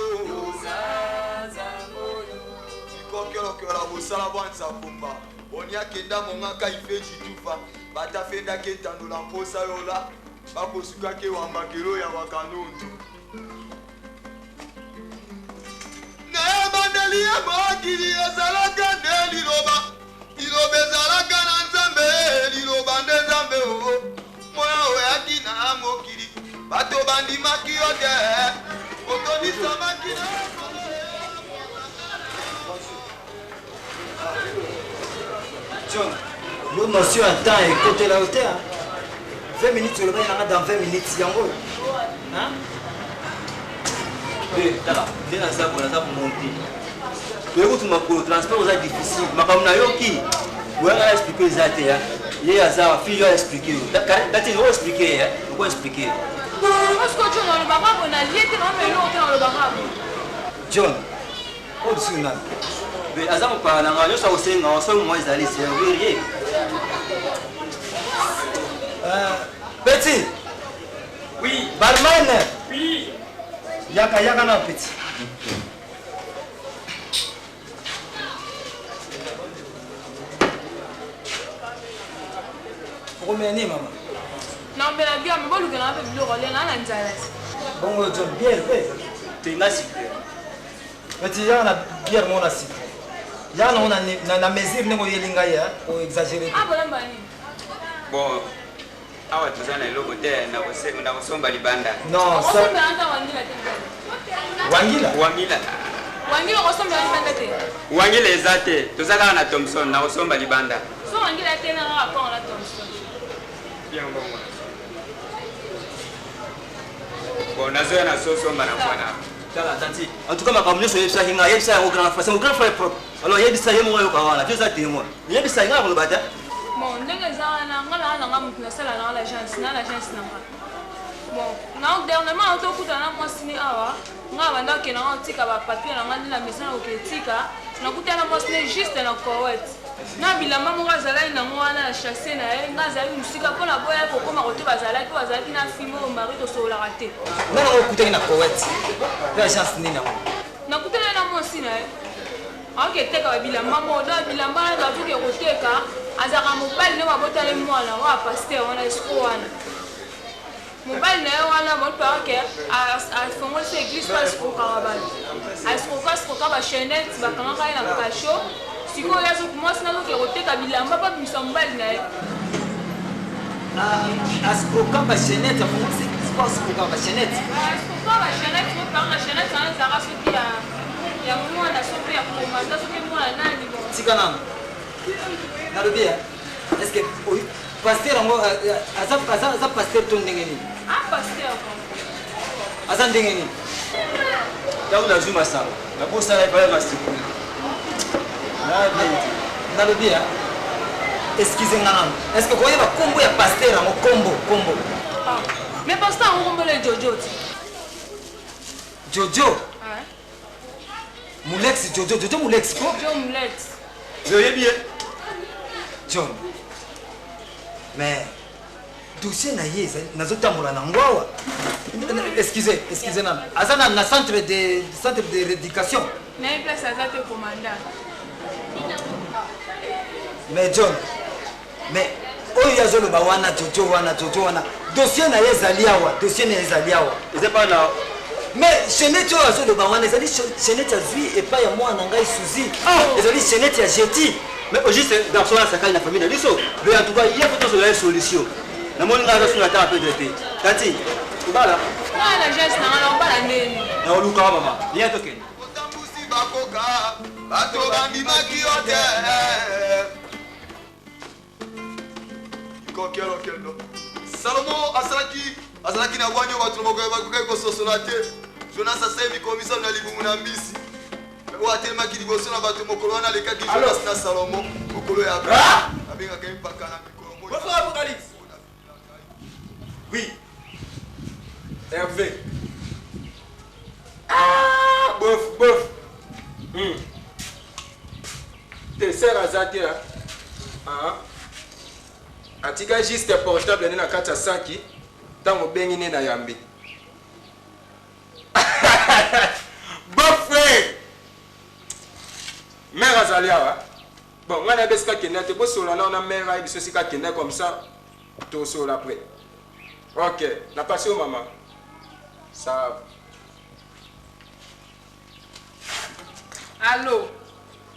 ikokelokela bosala bwa nsakomba oniakenda mongaka ifeji tufa batafendaki etandola mposa yola bakosukaki ewambakelo ya wakanundu Na ebandeli ya mokili ezalaka nde Liloba, Liloba ezalaka na Nzambe, Liloba nde Nzambe o. Moya oyaki na mokili, bato bandimaki yo te, otondisamaki na John, yo notion ya temps ekotela yo te 20 minutes olobaki nanga dans 20 minutes yango oyo tala nde naza boye naza monte toye kutu makolo transport oza difficile makambo nayoki boyanga na explike eza te ye aza fille yo aexplike yo dati o explike ye oko explike ye John oyo lisusu nani aza mopaya na ngai nyonso akosenga osolo mwa ezali servir ye euh, petit oui barman oui yaka yaka na petit okomela nini mama naomela bia me bolukela mpe biloko lia naa na nzala bongo john biere mpe te nga sucre Petit yaka na bière moko na citron. Yaka nango na, na, na mesure ndenge oyeli ngai hein, o exagérer te. Ah bolamba nini? Bon, awa toza na eloko te nakosomba libanda. Non, ça. Wangila te. Wangila? Wangila. Wangila okosomba libanda te. Wangila eza te, toza kaka na Thomson, nakosomba libanda. So wangila te na kaka pong na Thomson. Bien bongo. Bon, nazoya na sosomba na mwana. Tala tanti, en tout cas makambo nyonso oyebisaki ngai, yebisa yango grand frère, c'est mon grand frère propre. Alors yebisa ye moko ayoka wana, tu oza témoin. Yebisa ye ngai nakoloba te. Bon, ndenge eza wana, ngai naa nanga moto nasala nanga l'agence, na l'agence na nga. Bon, na dernièrement tokutana na mwasi ne awa, ngai abanda okende nanga otika ba papier na ngai nde na mesana oketika, nakutana na mwasi ne juste na Koweït. Na bilamba moko azalaki nango wana na chasse na ye, ngai azalaki mosika mpo na boya kokoma kote bazalaki, mpo bazalaki na fille oyo mari tosololaka te. Nga nango okutaki na Koweït mpe agence nini yango? Nakutani na mwasi na ye aoki eteka babilamba moko donc bilamba wana bazoki koteka azalaka mobali nde babotali mwana oyo pasteur wana escroc wana Mobali na ye wana bolpaka ke afongolisa eglise mpo escrokaka bato escroka escroka ba chainette bakangaka ye na cachot sikoyo ye mwasi nazoke koteka bilamba mpo abimisa mobali na ye ascroka ba chainette afongolisa eglise mpo ascrokaka ba chainette ascroka ba chainette bopanga chainette wana ezalaka soki ya mwana soki ya komanda soki mwana nani tika nano nalobi est ce que Pasteur yango euh, euh, aza aza aza pasteur to ndenge nini? Ah pasteur. Aza ndenge nini? Ntango nazwi masanga nabosana epai ya masiko. Nalobi ya excuse nga nanu. Est-ce que koyeba kombo ya pasteur yango kombo kombo? Ah. Mais pasteur yango kombo le Jojo ti. Jojo? Ouais. Mulex Jojo Jojo Mulex ko? Jojo Mulex. Oyebi ye? John. Mais dossier na ye nazotambola na ngo awa. Excusez, excusez nanu. Aza na, na centre de centre de rééducation. Na ye place aza te commandant. Mais John, mais oyo ye azoloba wana jojo wana jojo wana dossier na ye ezali awa dossier na ye ezali awa eza pa na mais chenete oyo azoloba wana ezali chenete azwi epai ya mwana na ngai suzi ah! ezali chenete ya jeti mais au juste garçon wana asakani na famille na biso mais en tout cas ye fo tozola ye solution namoni ngai aza suna ata apedre te tati obala ngai na geste na ngai naobala ndeni naolukaka mama ye tokende bakoka bato bandimaki yo te kokelokendo salomo asalaki azalaki na bwanya oyo bato bakokaki kososola te jonas asali mikomisano na libumu na mbisi oyo atelemaki liboso na bato mokolo wana alekaki jonas na salomo mokolo ya ah! abengaka ye mpaka na mikolo moi Oui. Hervé. Ah, bof, bof. Hmm. Te sœur aza te hein. Ah. Atika juste portable ne na kati ya saki ntango obengi ne na yambi. Beau frère. Mère azali awa. Bon, ngai nayebi esika akenda te, bosolola nao na mère ayebi biso esika akenda comme ça tosolola après. Ok, na pasi yo mama. Ça va. Allo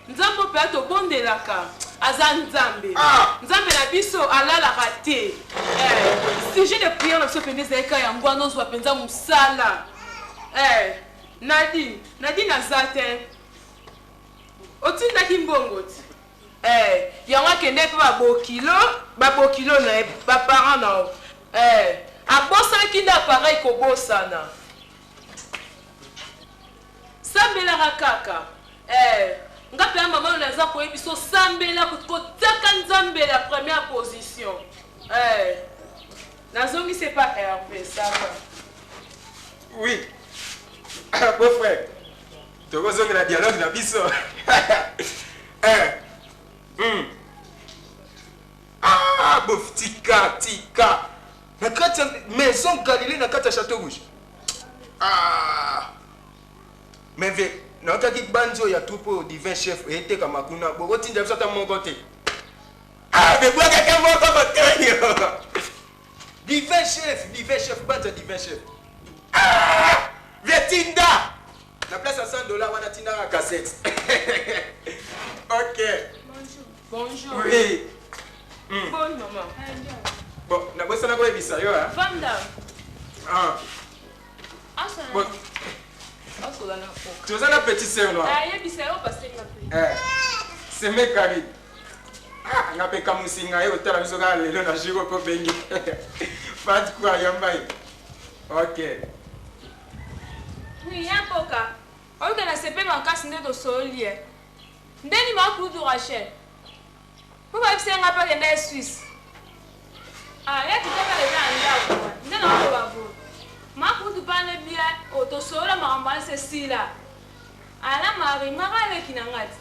nzambe oyo mpenza tobondelaka aza nzambe ah! nzambe na biso alalaka te eh, sujet de prière na biso mpenza ezali kaka yango wana ozwa mpenza mosala eh, nadine nadine aza te Otindaki mbongo ti? Eh, yango akendaki mpe babokilo, babokilo na ye, ba parents na yo. Eh, abosanaki nde appareil kobosana. Sambelaka kaka. Eh, nga mpenza mama oyo naza koyebisa osambela kotiaka Nzambe la première position. Eh, nazongisi epa Herve, ça va. Oui. Beau frère. Tokozongela dialogue na biso. eh. Mm. Ah, bof tika tika. Na kati ya maison Galilée na kati ya Château Rouge. Ah. Mais ve naotaki banzo ya troupe oyo divin chef etekama kuna bokotinda biso ata moko te. Ah, bebwakaka moko kotoyo. Divin chef, divin chef, banza divin chef. Ah! Vietinda! Na place ya 100 dollars wana tindaka cassette. ok. Bonjour. Bonjour. Oui. Mm. Bon maman. Bon, nabosana koyebisa yo hein. Vanda. Ah. Bon. Toza na petite sœur noire. Ah, yebisa yo parce que Eh. Seme Karine. Ah, nga pe kamusinga ye otala biso kaka lelo na jour oyo bengi. Fat kwa yamba ye. Ok. Oui, ya mpoka. Oyoka na sepe makasi nde tosololi ye. Ndeni ma kudu Rachel. Po bayebisa nga mpe akenda ye Suisse. Ah, ya kitaka eza na ndako. Nde na oloba bo. Ma kudu pa ne bien, o tosolola makambo wana se sila. Ala Marie, maka aleki na nga ti.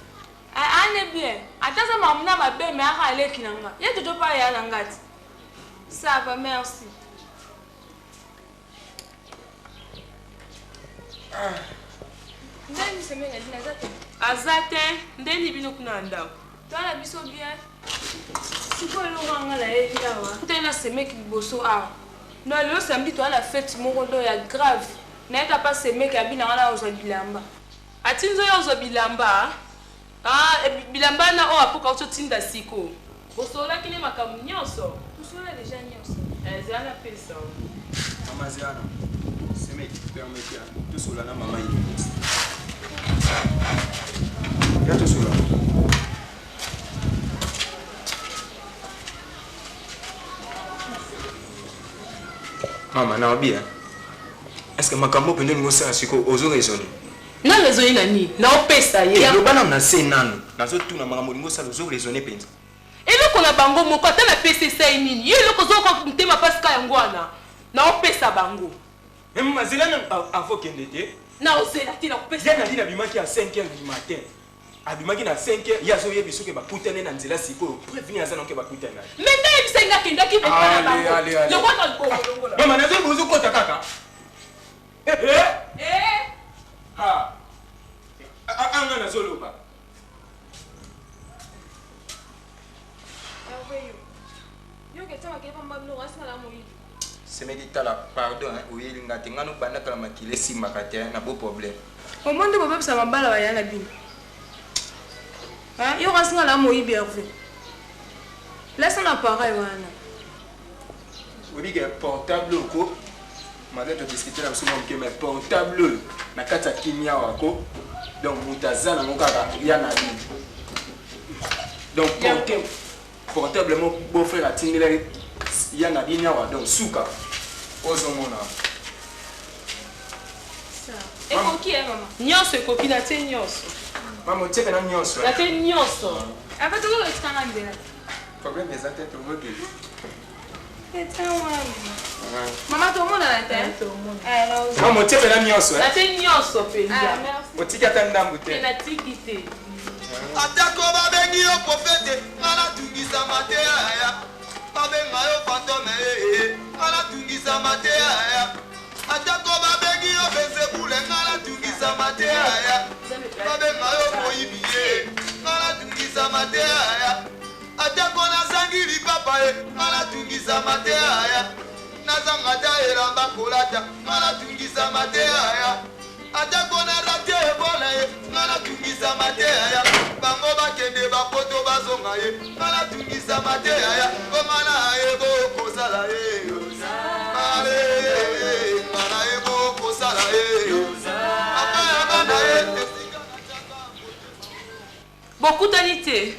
Ah, ane bien. Ata aza makambo na mabe mais aka aleki na nga. Ye jojo pa aya na nga ti. Ça va, merci. Ndeni semaine ya aza te. Aza te, ndeni bino kuna na ndako. Toi na biso bien. Sikoyo eloko nga nayebi awa. Kutani na semeki liboso awa. Non lelo samedi toza na fete moko do ya grave. Nayeka pa semeki abi na nga na ozwa bilamba. Atindi yo ozwa bilamba? Ah, bilamba wana oyo apoka auti otinda siko. Bosololaki ne makambo nyonso? Tosolola deja nyonso. Eh, zela napesa yo. Mama zela na semeki permettez tosolola na mama Inès. Ya tosolola. Mama na bien. Est-ce que makambo mpenza olingi osala sikoyo ozo raisonner? Na raisonner na nini? Na opesa ye. Te, loba nanu na se nanu. Nazo tuna makambo olingi osala ozo raisonner penza. Eloko na bango moko ata na pesi esali nini? Yo eloko ozo yoka motema pasi ka yango wana. Na opesa bango. Mais mama zela nanu avant okende te. Na ozela te na kopesa. Ye Nadine abimaki à 5 heures du matin. Abimaki na 5 heures, ye azo yebi soki bakutani na nzela sikoyo. Preuve nini aza na ke bakutani na ye? Mais nde ayebisaki nga akendaki epa na bango. Allez, allez, allez. Lokola longola. Mama nazo bozo kota kaka. Eh eh. Eh. Ha. Anga nazoloba. Semeki tala pardon hein, oyeli nga te nga no banda kala makila esimbaka te hein, na beau problème. Omoni nde bobebisa mabala ba yaya na bino hein yo kasi nga na moyibi Hervé lasa na appareil wana. Oyebi ke portable oyo ko malgré to discuter na biso mwa moke mais portable oyo na kati ya kimia awa ko donc moto aza nango kaka ya na bino donc portable Portable moko beau frère atindelaki ya Nadine awa donc suka ozomona. Ekoki eh mama. Nyonso ekoki natie nyonso. Mama otie pena nyonso. Eh? Natie nyonso. Ava tokoki kotika nga nzela. Problème eza te tokoki. Eza wana. Mama tomonana te. Eh, mama otie pena nyonso. Eh? Natie nyonso penza. Ah, Otiki ata ndambu te. Natiki te. Atako babengi yo profete, nga natungisama te yaya. Babenga yo fantome ee, nga natungisama te yaya. Atako babengi yo Belzebule, nga natungisama te yaya. Babenga yo moyibi ye, nga natungisama te yaya. Atako nazangi lipapa ye, nga natungisama te yaya. Nazanga ata elamba kolata, nga natungisama te yaya. Ata ko na rate ebola ye nga natungisama te yaya bango bakende ba poto bazonga ye nga natungisama te yaya po nga nayebo kosala ye male nga nayebo kosala ye papa ya bana ye esika Bokutani te?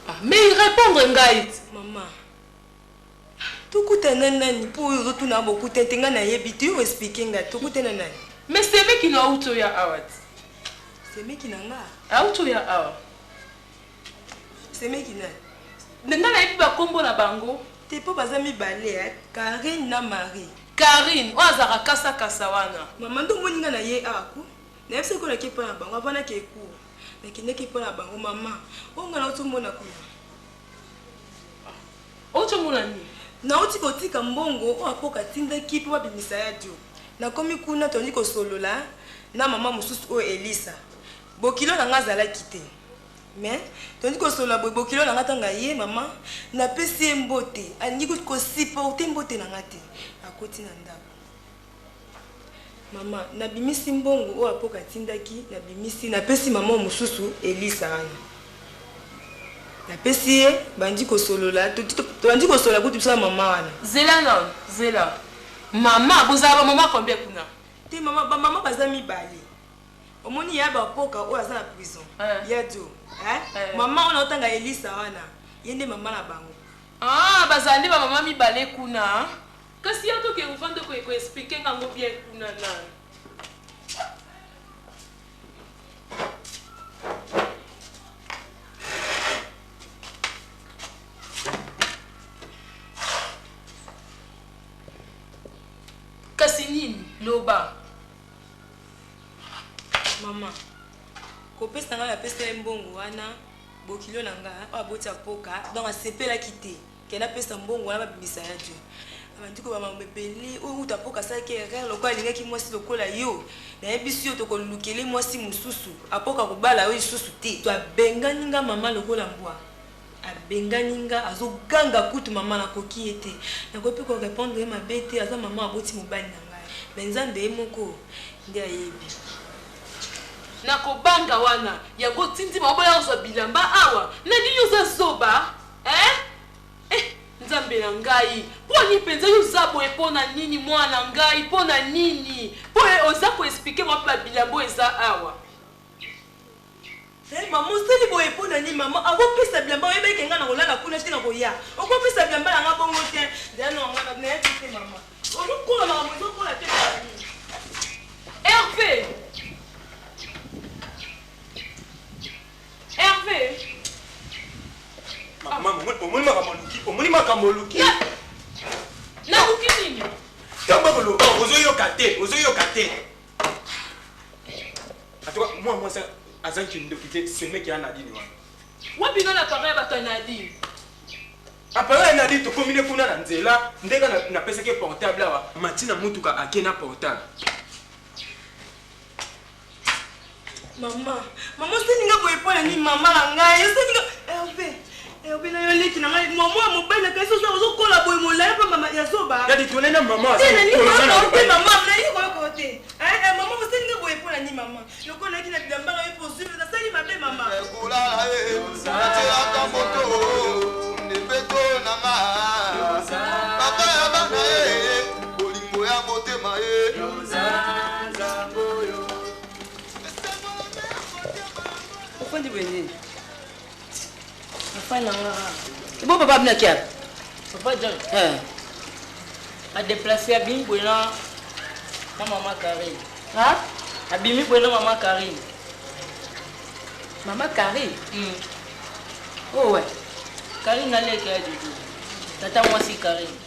Ah, mais répondre ngai. Maman. Tokutana na nani po oyo ozotuna bokutani te ngai nayebi te yo explique ngai tokutana na nani. Mais semeki no awuti oya awa ti. Semeki na nga? Awuti oya awa. Semeki nani? Nga nayebi ba kombo na bango. Te po baza mibale eh, Carine na Marie. Carine oyo azalaka kasa kasa wana. Maman nde omoni nga na ye awa ko? Nayebisaki yo nake epai na bango avant nake cours. Nakendaki epai na bango maman oyo nga nawuti omona kuna. Owuti omona nini? Nawuti kotika mbongo oyo Apoka atindaki mpo babimisa ya Dio. Nakomi kuna tobandi kosolola na mama mosusu oyo Elisa. Bokilo na ngai azalaki te. Mais tobandi kosolola boye bokilo na ngai ntango aye mama napesi ye mbote alingi kutu ko supporter mbote na ngai te. Akoti na ndako. Mama nabimisi mbongo oyo Apoka atindaki nabimisi napesi mama oyo mosusu Elisa wana. Napesi ye bandi kosolola tobandi kosolola kutu biso na mama wana. Zela nanu zela mama bozala ba mama combien kuna? Te mama ba mama baza mibale omoni ya ba poka oyo aza na prison ya dio eh mama oyo naotanga Elisa wana ye nde mama na bango. Ah bazala nde ba mama mibale kuna kasi ya toke ovanda ko explique nga ngo bien kuna nanu. Kasi nini? Loba. Mama, kopesa nga napesa ye mbongo wana bokilo na nga oyo aboti apoka donc asepelaki te. Ke napesa mbongo wana babimisa ya Joe. Abandi koloba makambo ebele oyo kutu apoka asalaki erreur lokola alingaki mwasi lokola yo. Nayebisi yo tokolukele mwasi mosusu apoka akobala yo lisusu te. Abengani nga mama lokola mbwa. Abengani nga azoganga kutu mama nakoki ye te. Nakoki pe ko repondre ye mabe te aza mama aboti mobali na ngai. Mais Nzambe ye moko nde ayebi. Na kobanga wana yango otindi bango baya kozwa bilamba awa? Nadine yo oza zoba? Eh eh nzambe na ngai mpo nini mpenza yo oza boye mpo na nini mwana ngai mpo na nini mpo oza ko expliquer wapi ba bilamba oyo eza awa. Eh mama osali boye mpo na nini mama akopesa bilamba oyebaki ke ngai nakolala kuna te nakoya okopesa bilamba na ngai bongo te nzela na ngai nayebi te mama ozokola makambo ezokola te mpo na nini. Herve Herve. Mama, omoni makambo oluki, omoni makambo oluki. Naluki nini? Ntango koloba ozoyoka te, ozoyoka te. En tout cas, moi, moi, ça, azangi kindoki te, semeki ya Nadine wana. Wapi nga na appareil ya bato ya Nadine? Appareil ya Nadine tokomi ne kuna na nzela, ndenge napesaki portable awa, mati na mutuka ake na portable. Mama, mama osali nga boye mpo na nini mama na ngai osali nga Herve. Obe na yo leki na ngai mama mobali na kasi ozokola boye molai mpe mama ya zoba. Ya ditone na mama. Te na nini koyoka te mama na nini koyoka te. Eh eh mama osali nga boye mpo na nini mama? Lokola nayaki na bilamba na yo mpo ozwi nasali mabe mama. Kolala ye natielaka moto nde mpeto na nga papa ya bana ye bolingo ya motema ye. Ofandi boye nini? Afandi na nga. Ebo papa abina kiapi? Papa John. Eh. A déplacer abimi boye na na mama Karine. Ha? Abimi boye na mama Karine. Mama Karine? Oh ouais. Karine aleki ya Dudu. Tata mwasi Karine.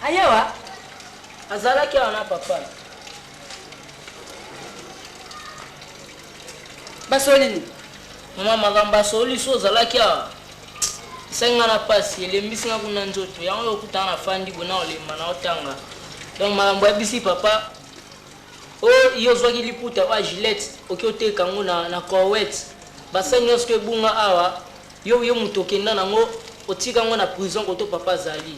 Ayewa? Azalaki awa na papa. Basoli nini? Mama makambo asoli so ozalaki awa. Esali nga na pasi, elembisi nga kuna nzoto. Yango oyo okutana na fandi boye na olemba na otanga. Donc makambo ayebisi papa o yo ozwaki liputa oyo ya Gillette oki oteka yango na, na Corwet. Basali nyonso to ebunga awa yo yo moto okenda nango otika yango na prison koto papa azali.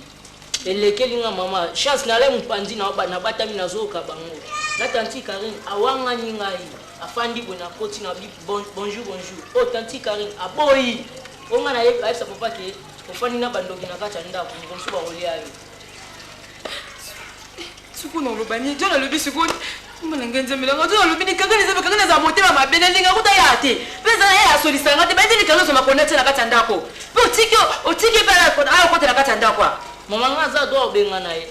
Elekeli nga mama chance na lai mopanzi na nabatami nazoyoka bango na tanti Karine awangani ngai afandi boye nakoti na bi bon, bonjour bonjour oh tanti Karine aboyi o nga nayebi ayebisa papa ke ofandi na bandoki na kati ya ndako moko mosusu bakolia yo. Sikoyo naloba nini? John alobi sikoyo mona ngai nzambe nanga John alobi ni kanga nzambe kanga naza motema mabe nalinga kuta ya te mpe eza ye asolisa nga te bayebi likanga ozwa makona tia na kati ya ndako mpe otiki otiki mpe aya okota na kati ya ndako a Mama nga aza droit obengana ye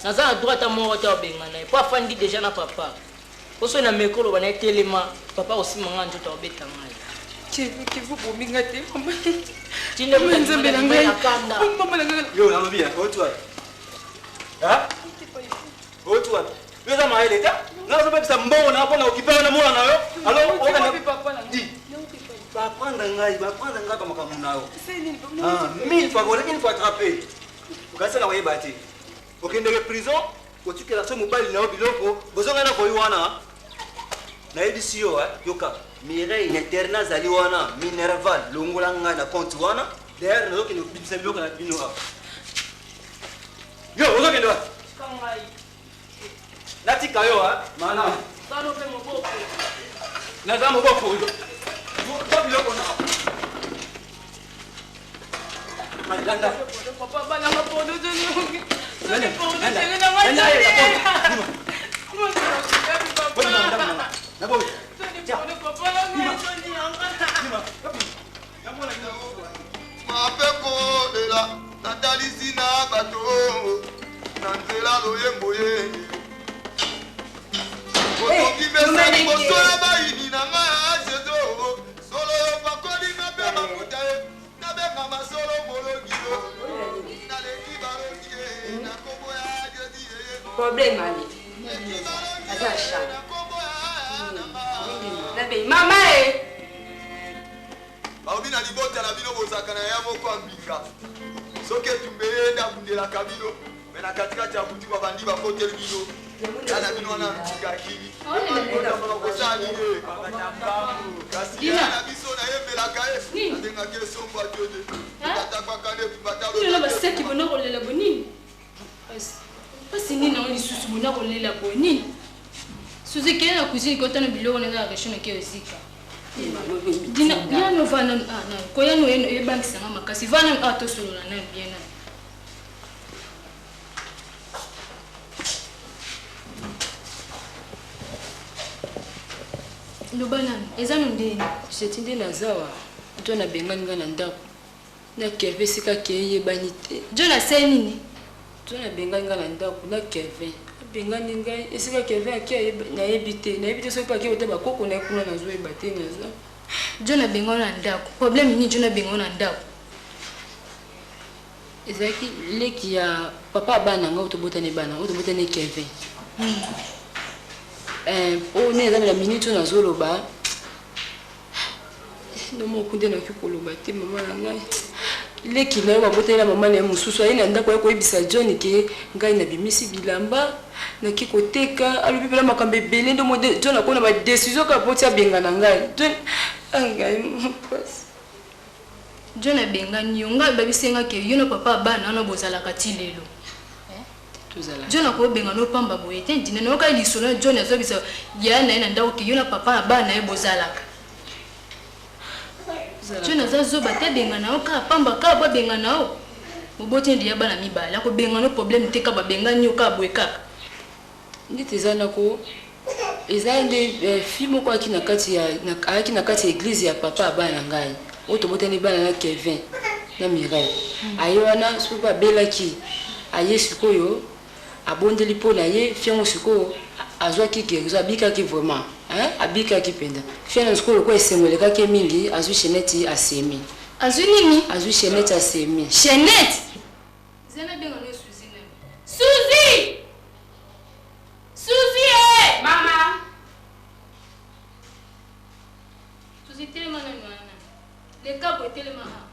naza na droit ata moko te obengana ye po afandi deja na papa po soki na meki oloba na ye telema papa akosima nga nzoto akobeta ngai. Kivu bomi nga te mama. Tinda Mama nzambe na ngai. Kanda. Mama na ngai. Yo nalobi ya oti wapi? Ha? Oti wapi? Yo oza mayele te? Nga nazobebisa mbongo na mpona okipe wana mwana na yo. Alors okanda di. Baprendre ngai, baprendre ngai ba makambo na yo. Ah, mille fois volé, une fois attrapé. Okanisa na koyeba te. Okendeke prison, otikela so mobali na yo biloko, bozonga na koyi wana. Nayebisi yo, eh, yoka. Mireille na internat azali wana, Minerval, longola ngai na compte wana. D'ailleurs, nazokende kobimisa biloko na bino awa. Yo, ozokende wapi? Natika yo, eh, malamu. Sano mpe moboko. Naza moboko. Zwa biloko na. Landa. Papa bana nga porno Johnny. Landa. Porno Landa. Johnny na ngai Landa, Johnny. Landa. Naboyi. Johnny papa na ngai Johnny yanga. Mape kolela natalisi na bato na nzela loyembo ye otoki mesa liboso ya bayini na ngai ya jezo solo yo pakoli nga mpe mafuta ye nabengama solo molongi yo naleki balongi ye na kombo ya jezi ye Problème ali. Aza chambre. Nabe mama e. Balobi na libota na bino bozalaka na ya moko ya mbika soki etumba eye nde abundelaka bino me na katikati ya butu babandi bakoteli bino ya na bino wana mbika akimi kosala nini kasi ya na biso nayembelaka ye nabengaki esombo atode atakwaka nde Nini baseki bona kolela bo nini? Pasi nini yango lisusu bona kolela bo nini? Suzi kende na cuisine kotana biloko na nga resho na ke ozika. Dina yano vana ah na koyano yeno ebangisa nga makasi vana ah tosolola na bien na. Loba nanu eza no ndeni? Seti nde naza wa John abengani nga na ndako na Kevin esika akei eyebani te. John asali nini? John abengani nga na ndako na Kevin abengani ngai esika Kevin akei nayebi te nayebi te soki pe akei kotala ba koko na ye kuna nazoyeba te naza. John abengani yo na ndako problème nini John abengani yo na ndako? Ezalaki leki ya papa ya bana nga oyo tobotani bana oyo tobotani Kevin. Eh, oyo nde eza na minute oyo nazoloba no moko nde nakoki koloba te mama na ngai leki na yo babotani na mama na ye mosusu aye na ndako ya koyebisa John ke ngai nabimisi bilamba nake koteka alobi mpena makambo ebele nde mo John akona ba decision kaka po ti abengana ngai John ah, ngai mpasi. John abengani yo nga ababisi nga ke yo na papa ya bana wana bozalaka ti lelo. John akobenga no pamba boye te Dina nayoka lisolo na John azobisa yaya na ye na ndako ke yo na papa ya bana na ye bozalaka. John aza zoba te abengana yo kaka pamba kaka babengana yo. Moboti nde ya bana mibale akobengana yo problème te kaka babengani yo kaka boye kaka. Ndeti eza nako eza nde eh, fille moko ayaki na kati ya ayaki na kati ya eglise ya papa ya bana na ngai oyo tobotani bana na Kevin na Mireille hmm. Aye wana soki abelaki aye sikoyo abondeli mpo na ye fille yango sikoyo azwaki guérison abikaki vraiment hein? Abikaki mpenza fille yango sikoyo lokola esengo elekaki ye mingi azwi chenette asemi azwi nini azwi chenette asemi chenette Zela benga no Suzy nani? Suzy! Suzy eh! Mama! Suzy telema nani wana? Leka boye telema ah.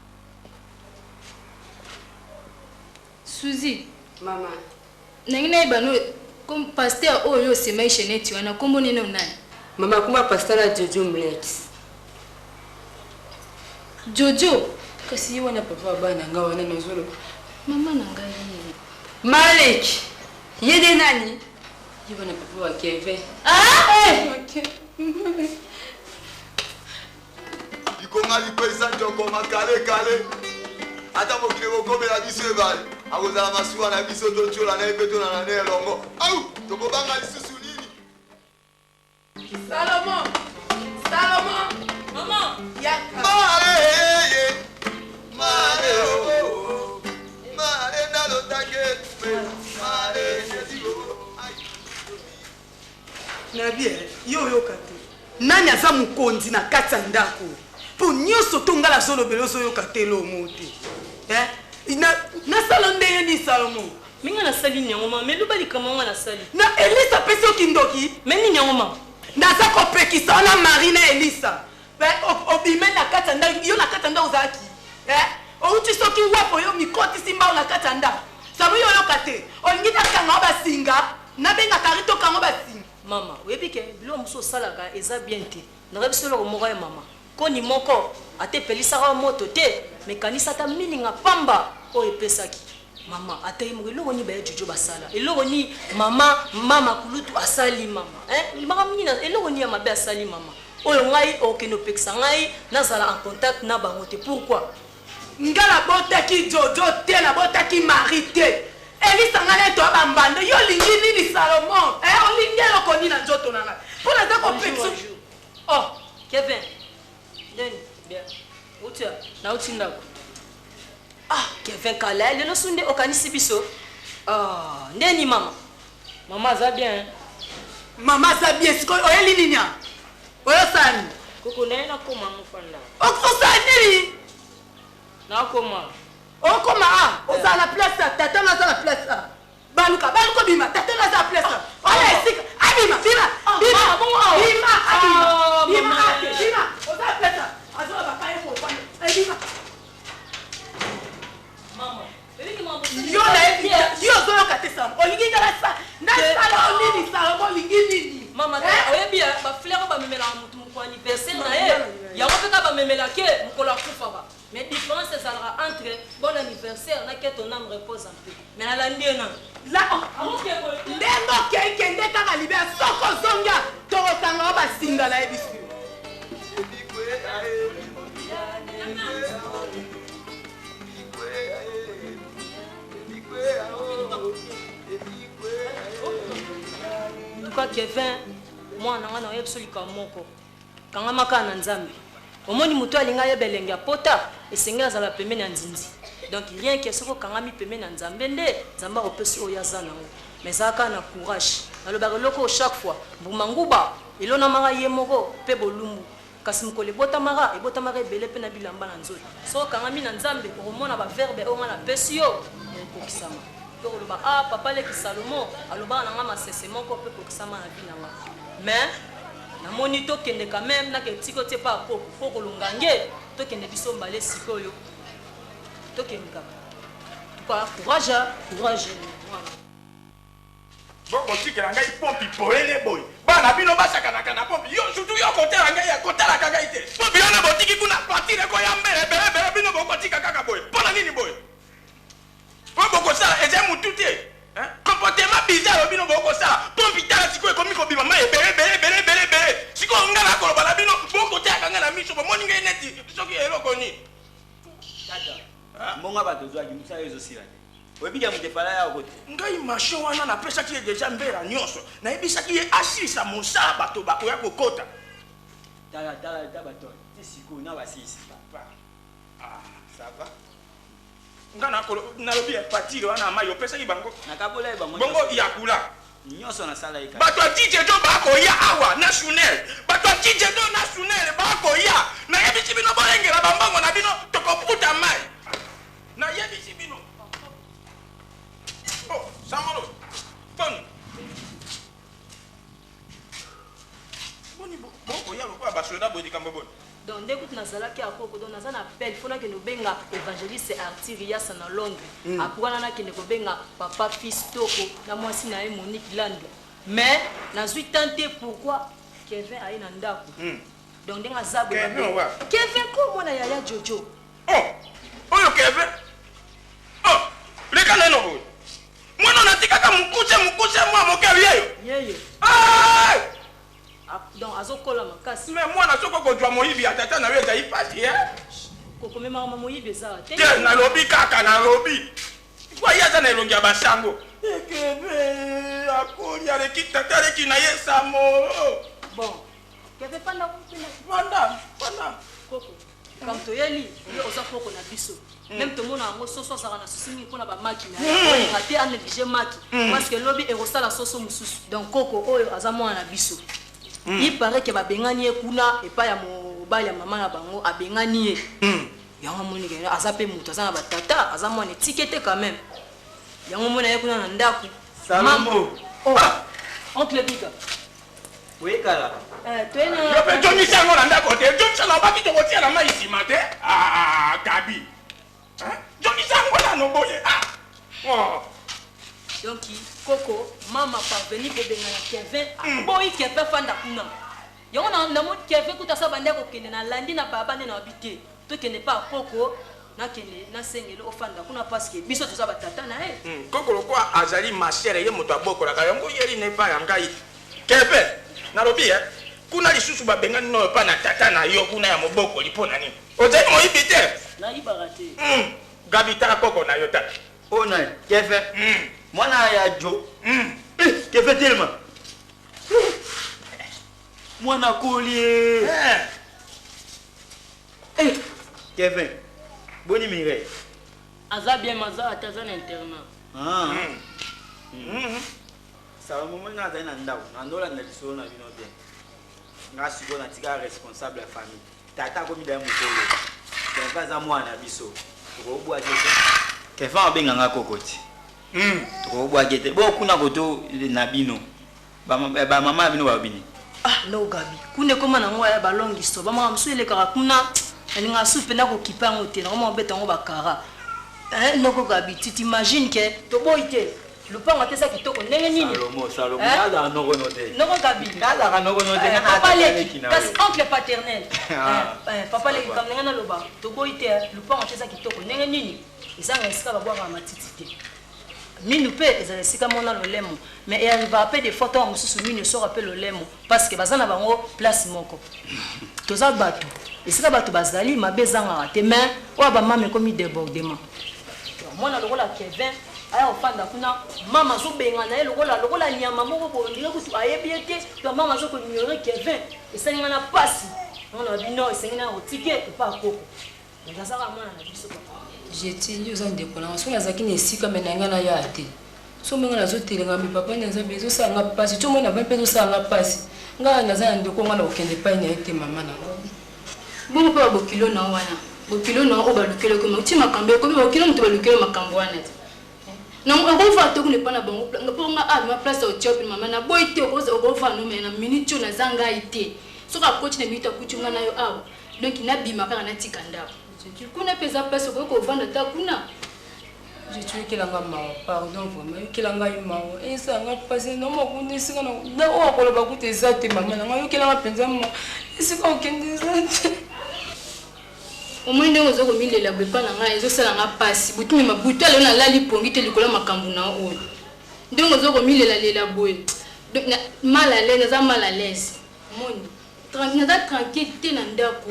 Suzy. Mama. Nangi nayeba no comme pasteur oyo osemaki chenette wana kombo nene nani? Mama kuma pasteur na Jojo Mlex. Jojo. Kasi ye wana papa ya bana nga wana nazoloba. Mama na ngai. Malik. Ye nde nani? Ye wana papa wa Kevin. Ah! Eh! Okay. Likonga likweyisa njoko makalekale ata mokili ekokomela biso ebale akozala masuwa na biso totyola na ye mpe tonana na elongo au tokobanga lisusu nini Salomon! Salomon! Maman! Yaka! Mare, mare, oh, oh. Mare, nalotake tume. Mare, jesi, oh, ai. Nabi, eh, yo oyoka te. Nani aza mokonzi na kati ya ndako? Mpo nyonso to ngai nazolobela ozoyoka te lomo te. Eh? Na, nasala ndenge nini Salomon? Mais nga nasali nini yango mama? Mais loba likambo yango nga nasali. Na Elisa apesi yo kindoki? Mais nini yango mama? Naza kopekisa yo na Marie na Elisa. Eh, obimeli na kati ya ndako, yo na kati ya ndako ozalaki? Eh? Outi soki wapi oyo mikotisi mbao na kati ya ndako? Sabo yo oyoka te. Olingi nakanga yo basinga? Nabenga Kari tokanga yo basinga. Mama, oyebi ke biloko mosusu osalaka eza bien te. Nakoyebi biso eloko moko ye mama. Koni moko ata epelisaka yo moto te, mais kanisa ata milinga pamba oyo epesaki. Mama, ata ye moko eloko nini ba ya Jojo basala? Eloko nini mama mama kulutu asali mama? Hein? Makambo nini eloko nini ya mabe asali mama? Oyo ngai okende opekisa ngai nazala en contact na bango te. Pourquoi? Nga nabotaki Jojo te, nabotaki Marie te. Elisa nga na ye toya ba mbanda. Yo olingi nini Salomon? Eh, olingi eloko nini na nzoto na ngai? Mpo naza kopekisa. Oh, Kevin. Ndeni, bien. Uti nauti ndako. Ah, Kevin kala lelo sunde okanisi biso. Ah, ndeni mama. Mama aza bien. Mama aza bien sikoyo oyeli nini awa? Oyosala nini? Koko naye nakoma ngo fanda. Osala nini? Nakoma. Okoma a ozala na place a tata na aza na place a. Baluka baluka bima tata na aza na place a. Oya esika abima bima bima bima abima bima ake bima oza na place a azola bakaye ko ofanda bima. Yo nayebi yo ozoyoka te Salomo olingi nga nasala yo nini Salomo olingi nini? Mama oyebi ba fleur oyo bamemelaka motu mokolo anniversaire na ye yango mpe kaka bamemelaka ye mokolo akufaka mais différence ezalaka entre bon anniversaire na que ton âme repose en paix mais nalandi ye nanu ndenge okei kende kaka libela soki ozongi tokokanga yo basinga nayebisi yo. Tuka Kevin, mwana na ngai naoya biso likambo moko. Kangama kaka na Nzambe. Omoni moto alingi ayeba elengi ya pota, esengeli azala pembeni ya nzinzi. Donc rien que soki okangami pembeni ya Nzambe nde Nzambe akopesi oyo aza nango. Mais zala kaka na courage. Nalobaka eloko oyo chaque fois, mbuma nguba elonamaka ye moko pe bolumbu. Kasi mokolo ebotamaka, ebotamaka ebele mpe na bilamba na nzoto. Soki okangami na Nzambe, okomona ba verbe oyo ngai napesi yo ekokisama. Mpe okoloba, Ah, papa leki Salomo alobaka na ngai masese moko mpe ekokisama na vie na ngai. Mais, namoni tokende quand meme, nakende tika otie epai ya koko, koko Longange, tokende biso mbale sikoyo, tokende kaka. En tout cas, courage, courage mwana. Bokotikela ngai pompi polele boye. Bana. na bino basakanaka na pompe. Yo surtout yo kotala ngai ya kotalaka ngai te. Pompe wana botiki kuna partir ekoya mbele ebele ebele bino bokotika kaka boye. Mpo na nini boye? Oyo bokosala eza mutu te. Hein? Comportement bizarre oyo bino bokosala. Pompe tala sikoyo ekomi kobima mai ebele ebele ebele ebele ebele. Sikoyo ngai nakoloba na bino bokotiaka ngai na miso bomoni ngai neti soki eloko nini. Tata, mbongo ya bato ozwaki mosala ezosila te. Oyebi ke moto efala ya kote. Ngai marché wana napesaki ye deja mbela nyonso. Nayebisaki ye asilisa mosala bato bakoya kokota. Tala tala ta bato ti sikoyo na basilisi. Papa. Ah, ça va. Nga nakolo nalobi ya patire wana mai opesaki bango. Nakabola ye bango. Bongo ya kula. Nyonso nasala ye. Bato ya DJ Do bakoya awa na Sunel. Bato ya DJ Do na Sunel bakoya. Nayebisi bino bolengela bambongo na bino tokoputa mai. Nayebisi bino. Oh, Samolo. Tony. Boni bokoya lokola basoda boye likambo boni. Donc nde kutu nazalaki ya koko donc naza na appel fo nakende kobenga evangeliste Arthur Yasa na Londres mm. Après wana nakende kobenga papa fils Toko na mwasi na ye Monique Lando mais nazwi temps te pourquoi Kevin aye na ndako mm. Donc ndenge aza boye Kevin ko mwana yaya Jojo oh oyo Kevin oh leka nano boye mwana natikaka mokuse mokuse mwa moke yeyo yeyo Donc azokola makasi. Mais mwana soki okozwa moyibi ya tata na yo ezali pasi eh? Kokomemaka ma moyibi eza te. Te nalobi kaka nalobi. Kwa ye aza na elongi ya basango. Ekebe akoli aleki tata aleki na ye samo. Bon. Kebe panda panda panda. Koko. Comme toyeli yo oza koko na biso. Mm. Même tomona yango soso azalaka na susi mingi mpona bamaki na ye. Mm. Olinga te anéglige maki. Mm. Parce que lobi ekosala soso mosusu. Donc koko oyo aza mwana na biso. Mm. Il paraît que babengani ye kuna epai ya mobali ya mama na bango abengani ye. Mm. Yango amoni ke aza mpe moto aza na batata aza mwana etike te quand même. Yango omona ye kuna na ndako. Salomo. Oh. Oncle Biga. Oyekala. Eh, toye na Yo mpe jongisa yango na ndako te. Jongisa na obaki tokotia na mai nsima te. Ah, Gabi. Hein? Jongisa yango nano boye. Ah. Oh. Donc koko mama parvenu kobengana Kevin aboyi Kevin afanda kuna. Yango na namoni Kevin kuta sa bandi akokende na landi na baba nde na wabi te. Tokende pa koko nakende nasengeli ofanda kuna parce que biso toza batata na ye. Hmm, koko lokola azali ma sœur ye moto abokolaka yango yeli na epai ya ngai Kevin nalobi eh kuna lisusu babengani no epai na tata na yo kuna ya mobokoli mpo na nini ozali moyibi te nayibaka te hmm, gabi tala koko na yo tala oyo nani Kevin hmm. mwana ya jo hmm. eh, Kevin telema mwana akoli eh. Eh, Kevin boni Mireille aza bien maza ata aza na internat ah. mm. Salomo omoni nga nazali na ndako na ndolanda lisolo na bino bien nga sikoyo natikala responsable ya famille tata akomi daye mokolo Kevin aza mwana na biso tokobwaki te Kevin abenga nga koko ti hmm. tokobwaki te bo kuna koto na bino bamama na bino balobi nini ah no gabi kuna ekoma nango ya balongiso bamaka mosusu elekaka kuna nalingaka susu mpenza kokipa yango te nakoma kobeta yango bakara eh, noko gabi tu t'imagine ke toboyi te Lupango ata eza kitoko ndenge nini? Salomo, Salomo, eh? nazala noko no te. Noko Gabi. Nazalaka noko no te. Eh, papa leki, kasi oncle paternel. Ah. Eh, eh, papa leki kam ndenge naloba, toboyi te, lupango ata eza kitoko ndenge nini? Ezanga esika babwakaka matiti te. Minu pe ezala esika mona lolemo, mais e arrivaka pe des fois ntango mosusu minu esoka pe lolemo parce que baza na bango place moko. Toza bato, esika bato bazali mabe ezangaka te, mais oyo bamama ekomi débordement. Mwana lokola Kevin aya kofanda kuna mama azobengana ye lokola lokola nyama moko boye ondire kutu ayebi ye te to mama azo koignore Kevin esali nga na pasi yango na bino esengi na kotike epa koko donc azaka mwana na biso papa. Jeti yo oza ndeko na nga soki nazalaki na esika me na nga naya te so ndenge nazotelenga me papa na nzambe ezosala nga mpasi ti omoi na vai mpe ezosala nga mpasi nga naza na ndeko nga na kokende epai na ye te mama na nga Bongo mpe babokilo na yo wana, bokilo na yo oyo balukeli yo ti makambo ekomi bokilo moto balukeli yo makambo wana te. Na okovanda te kuna epai na bango mpo nga ah ma place ya Ethiopie mama na boyi te okovanda no mais na minute oyo naza ngai te. Soki akoti na minute akuti nga na yo awa donc nabima kaka natika ndako. Kuna mpe eza place okoki kovanda ata kuna. Jetu yokela nga mawa pardon vraiment yokela ngai mawa esala nga mpasi noma kuna esika na oyo akoloba kuta eza te mama na ngai yokela nga mpenza mawa esika okende eza te. Omoni ndenge oza komilela boye epai na ngai ezosala nga mpasi butu mema butu alelo nalali pongi te likolo ya makambo na oyo ndenge oza komilelalela boye mal à l'aise naza mal à l'aise omoni naza tranquille te na ndako.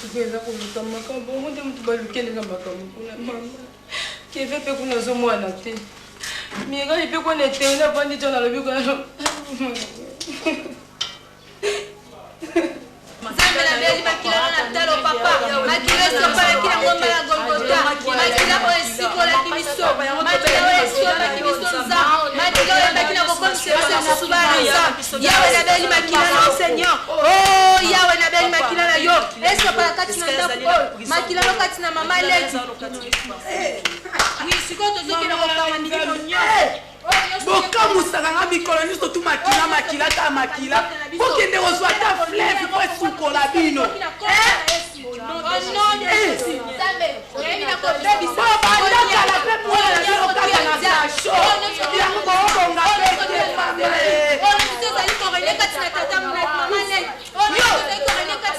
Suka eza koluka makambo yango nde moto balukelinga makambo kuna mama keve mpe kuna azomwana te mirai mpe kuna eteni avandi jon alobi kuna. Nzambe nabeli makila na na talo papa makila esopalaki na ngomba ya Golgota makila oyo esikolaki biso makila oyo esopaki biso nzambe makila oyo ebaki na kokomisa biso lisusu bana nzambe yawe nabeli makila na yo seigneur oh yawe nabeli makila na yo esopala kati na ndako oyo makila no kati na mama leki oui sikoyo tozokende kokanga milimo nyonso. Bokamwisaka nga mikolo nyonso tu makila makila kaka makila. Bokende kozwa ata fleuve mpo esukola bino. Bobanda kala mpe mwana na bino kaka na kasho yango boobonga mpe te mama.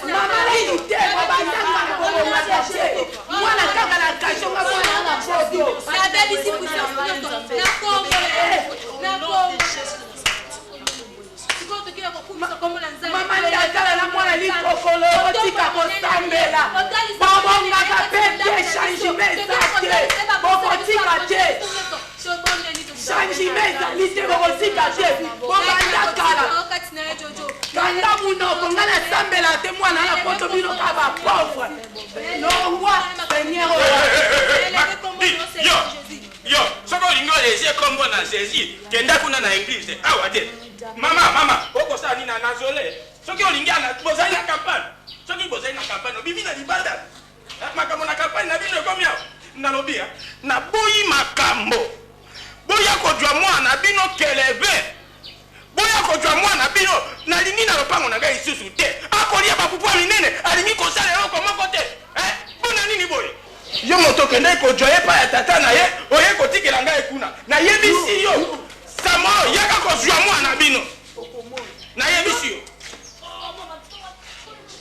Mama leki te bobanda kala kobonga te mwana kaka na kasho nga mwana na poto. Mama ndakala na mwana likokolo otika kosambela bobongaka mpe te changement eza te bokotika te changement ezali te bokotika te bobanda kala kanga munoko nga nasambela te mwana na poto bino ka ba pauvre longwa seigneur. Yo yo soki olingi olesie kombo na Jesus kenda kuna na eglise awa te mama mama okosala nini na nazole soki olingi ana bozali na campagne soki bozali na campagne obimi na libanda makambo na campagne na bino ekomi awa nalobi naboyi makambo boya kozwa mwana bino keleve boya kozwa mwana bino nalingi na lopango na ngai lisusu te akolia bapupu ya minene alingi kosala eloko moko te mpona nini boye yo moto okendaki kozwa ye epai ya tata na ye oye kotikela ngai kuna nayebisi yo samo yaka kozwa mwana bino nayebisi yo.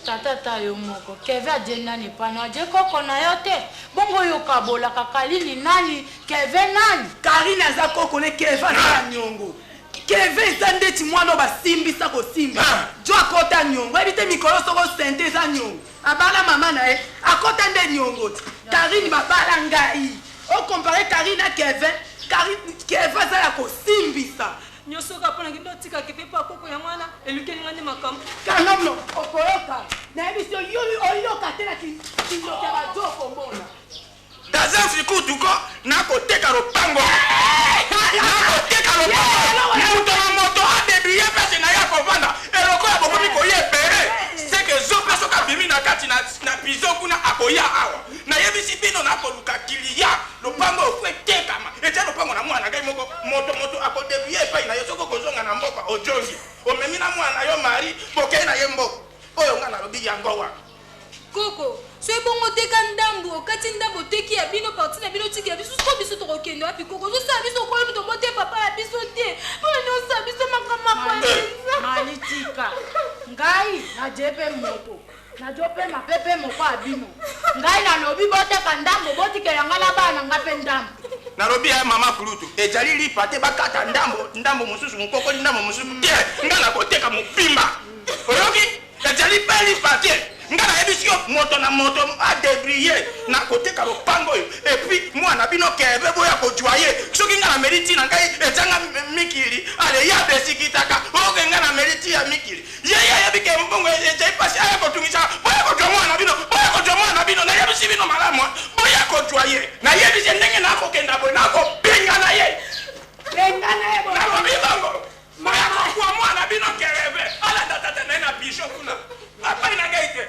Tata ata yo moko keve aje nani epai na yo aje koko na yo te bongo yo okabolaka kalini nani keve nani. Carine aza koko ne keve aza na niongo keve eza ndeti mwana oyo basimbisa kosimba jo akota niongo oyebi te mikolo soko sente eza niongo abala mama na ye akota nde niongo ti Carine babala ngai o compare Carine na keve Carine keve aza ya kosimbisa. Nioso kaka pona kende otika keve epa koko yango wana elukeli nga nde makambo. Kanga munoko okoyoka nayebisi yo yo oyoka te na kindoki ya ba djo okomona. Dans un kutu ko nakoteka lopango nakoteka lopango moto na moto adebrie place na ye akovanda eloko ya bokomi koya ebele seke zope soki abimi na kati na prison kuna akoya awa nayebisi bino nakoluka kiliya lopango oyo fo etekama eza lopango na mwana ngai moko moto moto akodebrie epai na yo soki okozonga na mboka ojongi omemi na mwana na yo Marie bokei na ye mboka oyo ngai nalobi yango wana. Koko, soki bongo teka ndambu, okati ndambu oteki ya bino partie na bino otiki ya biso, sikoyo biso tokokende wapi koko? Ozosala biso okoyi moto obote papa ya biso te, pona nini osala biso makambo ya boye penza? Mali tika ngai naje pe moto najo pema pe pe moko ya bino ngai nalobi boteka ndambo botikela ngai na bana na ngai pe ndambo. Nalobi eh mama kulutu ejali lipa te bakata ndambo ndambo mosusu mokokoli ndambo mosusu te ngai nakoteka mobimba oyoki? Ezali pe lipa te. Nga nayebisi yo moto na moto a debrouiller na koteka lopango oyo et puis mwana bino keve boya kozua ye soki nga nameli ti na ngai ezanga mikili ale ye abesikitaka oke nga nameli ti ya mikili ye ye ayebi ke mbongo ezali pasi aya kotungisa boya kozua mwana bino boya kozua mwana bino nayebisi bino malamu boya kozua ye nayebisi ye ndenge nakokenda boye nakobengana ye bengana ye nalobi bongo Boya kokua mwana bino kereve alanda tata na ye na pigeon kuna apai na ngai te.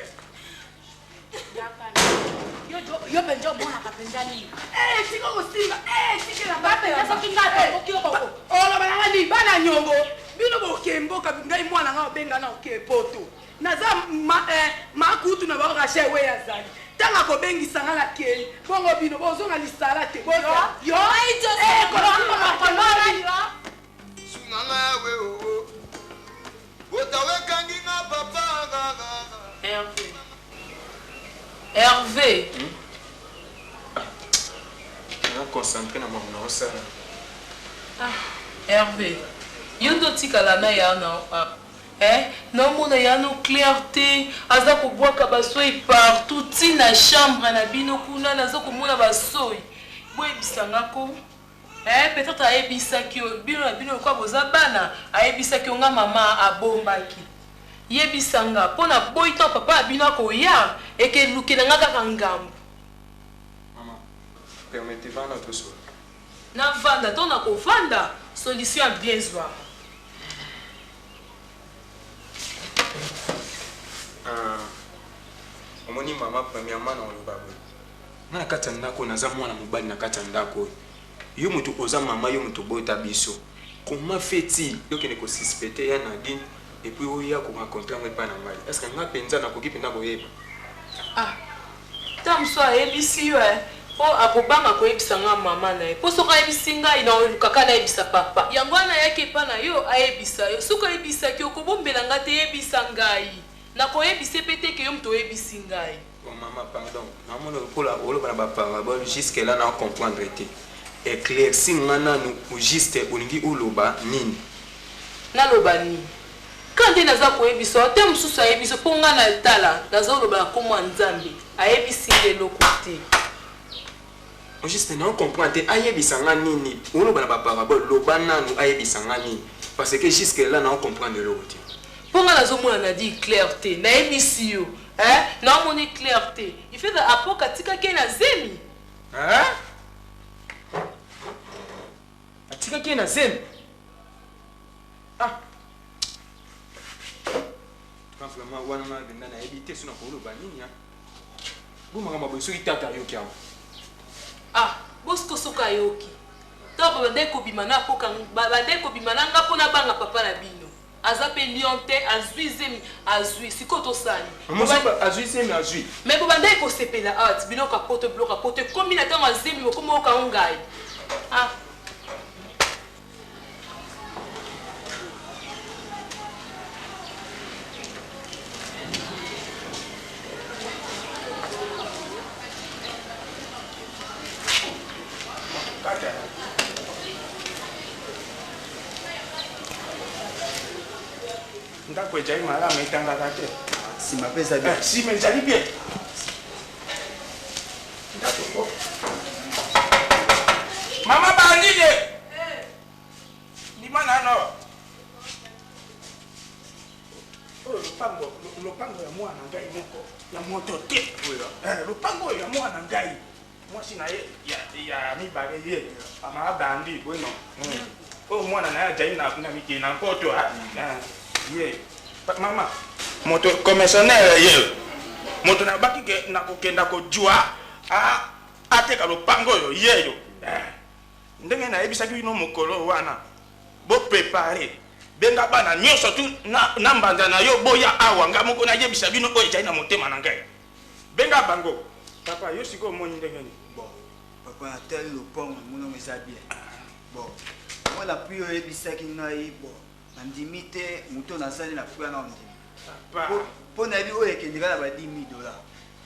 Yo penza omonaka penza nini? Eh, tika kosimba. Eh, tikela nga penza soki nga tokoki okoko. Oloba na nga nini? Bana nyongo. Bino boke mboka ngai mwana nga obenga na oke poto. Naza ma eh, makutu na ba Rachel we azali. Ntango akobengisa nga nakei, bongo bino bozonga lisala te. Yo. Yo. Ngai Jose, Eh, nakoloba kolobima makolo. Sunga nga yawe oo botawe ekangi nga papa Hervé. Hervé. Naza concentré na makambo naosala. Ah, Hervé. Yo nde otikala na ya na ah. Eh, naomona ya no clair te aza kobwaka basoi partout ti na chambre na bino kuna naza komona basoi boyebisa nga ko eh, peut-être ayebisaki yo bino na bino lokola boza bana ayebisaki yo nga mama abombaki yebisa nga mpo na boyi ntango papa na bino akoya ekelukela nga kaka ngambo Mama, permettez vanda tosolola. Navanda to nakovanda solution ya bien zwama. Ah, omoni mama, premièrement na oloba boye nga na kati ya ndako oyo naza mwana mobali na kati ya ndako oyo yo moto oza mama yo moto obota biso comment fait-il okende kosuspecte ya Nadine et puis oya koraconte yango epai na ngai est ce que nga mpenza nakoki mpenza koyeba Ah, ntango mosusu ayebisi yo eh, mpo akobanga koyebisa nga mama na ye, mpo soki ayebisi ngai naoluka kaka nayebisa papa. Yango wana ayaki epai na yo ayebisa yo. Soki ayebisaki yo, kobombela ngai te, yebisa ngai. Nakoyebisa ye mpe te ke yo moto oyebisi ngai. Bon mama pardon, naomona lokola oloba na ba parabole jusque là nao comprendre te. Eclairci nga nanu au juste olingi oloba nini? Naloba nini? Kaka nde naza koyebisa yo, ata mosusu ayebisi yo, mpo ngai na tala, nazoloba na nkombo ya Nzambe, ayebisi ngai eloko te. Au juste nao comprendre te, ayebisa nga nini? Oloba na ba parabole, loba nanu ayebisa nga nini? Parce que jusque là nao comprendre eloko te. Mpo ngai nazomona Nadine clair te, nayebisi yo eh, naomoni clair te. Il fait que Apoca atikaki ye na zemi. Hein? Atikaki ye na zemi? Ah! Quand vraiment wana nga benda nayebi te soki nakoloba nini hein. Bo makambo boye soki tata ayoki yango. Ah, bosco soki ayoki. Ntango babandaki kobima na apoka, babandaki kobima na nga mpo nabanga papa na bino. Aza pe lion te, azui zemi, azui. Sikoyo tosala nini? Maman soki azui zemi azui. Mais bobandaki kosepela awa ti biloko ya poto, biloko ya poto ekomi na ntango ya zemi bokomi oyoka yango ngai. Ah. Ndako ejali malamu etangaka te. Sima mpe eza bien. Eh, sima ezali bien. Ndako. Mama bandide. Ndima nano. Oyo lopango lopango ya mwana ngai moko ya moto te. Eh, lopango oyo ya mwana ngai. Mwasi na ye ya, ya mibale ye mama bandi. Oyo mwana na ye ajali na na mikili na mpoto ah. Eh, ye mama moto commissionnaire ye moto nabaki ke nakokenda kojua ateka lopango oyo yeyo eh. Ndenge nayebisaki bino mokolo wana bo prepare benga bana nyonso tu na, na mbanza na yo boya awa nga moko nayebisa bino oyo ezali na motema na ngai. Benga bango. Papa yo sikoyo omoni ndenge nini? Bon papa natali lopango namoni yango eza bien. Bon moi na prix oyebisaki ngai bon nandimi te moto oyo nazali na prix wana ondimi. Papa. Mpo nayebi oyo ekende kaka na ba 10000 dollars.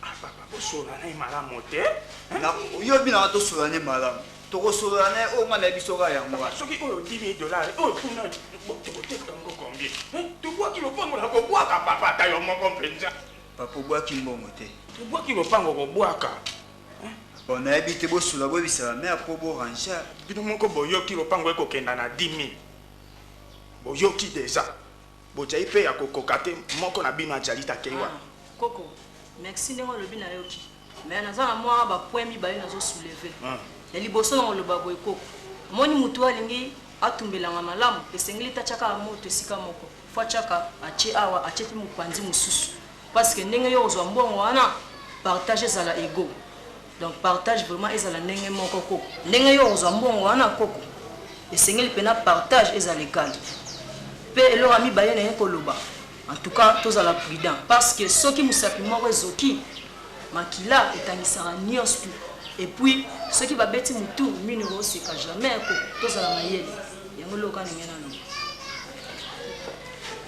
Ah papa bosolola na ye malamu te. Na yo bina tosolola ne malamu. Tokosolola na ye oyo ngai nayebi soki yango wana. Soki oyo 10000 dollars oyo kuna tokoteka yango combien? Tobwaki lopango na kobwaka papa ata yo moko mpenza. Papa obwaki mbongo te. Tobwaki lopango kobwaka. Bon nayebi te bosolola boyebisa ba mère po bo ranger. Bino moko boyoki lopango ekokenda na 10000 boyoki dejà. Bojali pe ya kokoka te moko na bino ajali te akei wapi? Ah, koko merci ndenge olobi nayoki mais naza na mwa ba point mibale nazo soulever. Ya liboso na koloba boye koko, omoni mutu oyo alingi atumbelanga malamu esengeli te atiaka moto esika moko, faut atiaka atie awa atie pe mopanzi mosusu parce que ndenge yo ozwa mbongo wana partage ezala ego donc partage vraiment ezala ndenge moko koko, ndenge yo ozwa mbongo wana koko esengeli pena partage ezala egal. Pe eloko ya mibale naye koloba en tout cas tozala prudent parce que soki mosapi moko ezoki. Makila etangisaka nionso tout. Et puis soki babeti mutu minu ekoseka jamais ko tozala mayele. Yango eloko kaka nalingi naloba.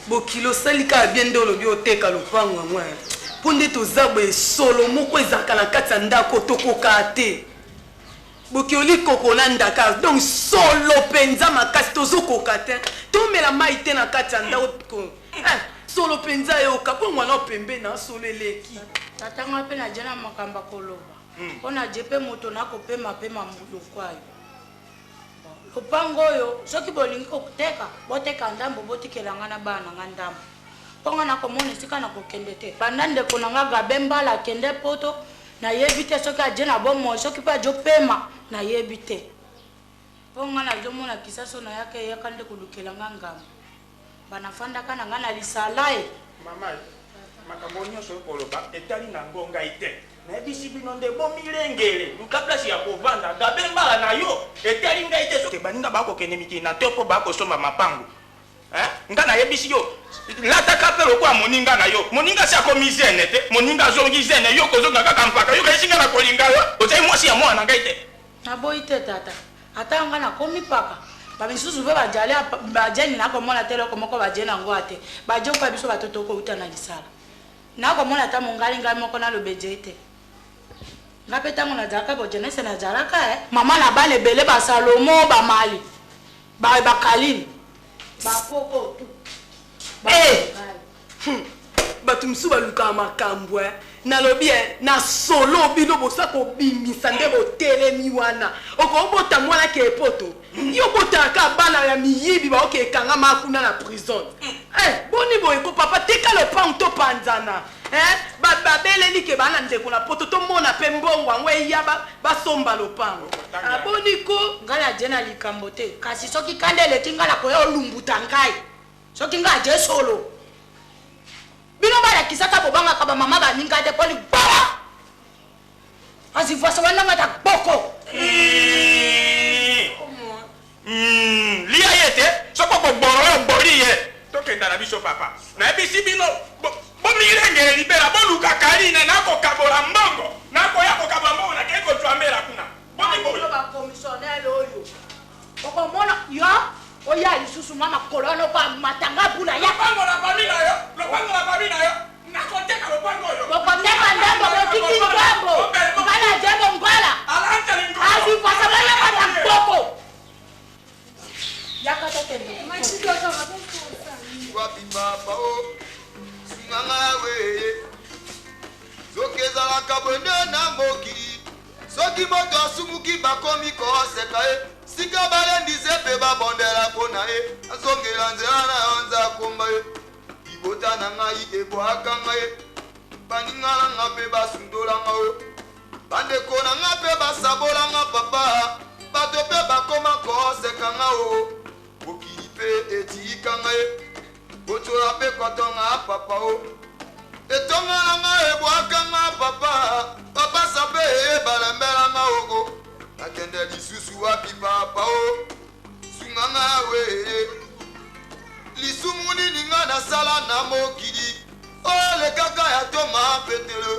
Bokilo osali kaka bien nde olobi oteka lopango yango eh. Mpo nde toza boye solo moko ezalaka na kati ya ndako tokokaa te. Bokilo likoko na ndaka donc solo mpenza makasi tozokoka te tomela mai te na kati ya ndako eh, solo mpenza yoka bongo na pembe na solo eleki. Tata ngai mpe naje na makambo ya koloba mpo hmm. naje mpe moto nakopema pema lokwayo lopango oyo soki bolingi koteka boteka ndambo botikela ngai na bana na ngai ndambo mpo ngai nakomona esika nakokende te banda ndeko na ngai gabe mbala akende poto Nayebi te soki aje na bomoi soki mpe ajo pema nayebi te mpo nga nazomona kisaso nayaka eyaka nde kolukela nga ngambo banafandaka na nga na lisala e mama makambo nyonso okoloba etali na ngo ngai te nayebisi bino nde bomilengele luka place ya kovanda gabe mbala na yo etali ngai te soki baninga bakokende mikili na to mpo bakosomba mapango Hein? Nga nayebisi yo lataka pe lokola moninga na yo. Moninga asi akomi zene te, moninga azongi zene, yo okozonga kaka mpaka. Yo okanisi nga nakolinga yo? Ozali mwasi ya mwana na ngai te. Naboyi te tata, ata nga nakomi mpaka, ba misusu pe bajali bajeni nakomona te eloko moko baje na ngoa te, baje okoya biso bato tokouta na lisala. Nakomona ata mongali ngai moko naloba ejei te. Nga pe tango nazalaka bo jeunesse nazalaka eh, mama na bana ebele ba Salomo, ba Mali. Ba ba Kaline. Ba koko tout. Ba eh! Hmm. Bato mosusu balukaka makambo eh. Nalobi eh, na solo bino bosa kobimisa nde botelemi wana. Okobota mwana ke poto. Yo botaka bana ya miyibi baoke ekangama kuna na prison. Eh, boni boye ko papa teka lopango topanzana. Eh, babeleli ke bana ndeko na poto tomona pe mbongo yango eya basomba lopango. Aboni ah, ko ngai naje na likambo te kasi soki kanda eleki ngai nakoya olumbuta ngai soki ngai aje solo bino balakisaka bobangaka bamama baninga te mpo ligbala azivwasa wana ta gboko Hmm, lia ye te soki okoboro yo obori ye tokenda na biso papa nayebisi bino bomilengele libela boluka karine nakokabola mbongo nakoya kokabola mbongo nakei kozwa mbela kuna boni boye bakomissionnaire oyo okomona yo oya lisusu mwa makolo wana oko matanga bula ya lopango na fami na yo lopango na fami na yo nakoteka lopango oyo bokoteka ndambo botiki ngambo ngala jebo ngwala azivwasa bayakata nkoko yaka tokende wapi papa o sunganga yawe soki ezalaka boye nde na mokili Soki moto asumuki bakomi koseka ye, sika balendise mpe babondela mpo na ye, azongela nzela na yo nzakomba ye. Libota na ngai ebwaka ngai, baninga na nga mpe basundola nga o, bandeko na nga mpe basabola nga papa, bato mpe bakoma koseka nga o, mokili mpe etika ngai, Kotyola mpe kotonga papa o Etonga na nga ebwaka nga papa Papa sape balembela nga ogo Nakende lisusu wapi papa o Sunga nga we Lisumu nini nga nasala na mokili Olekaka ya toma petelo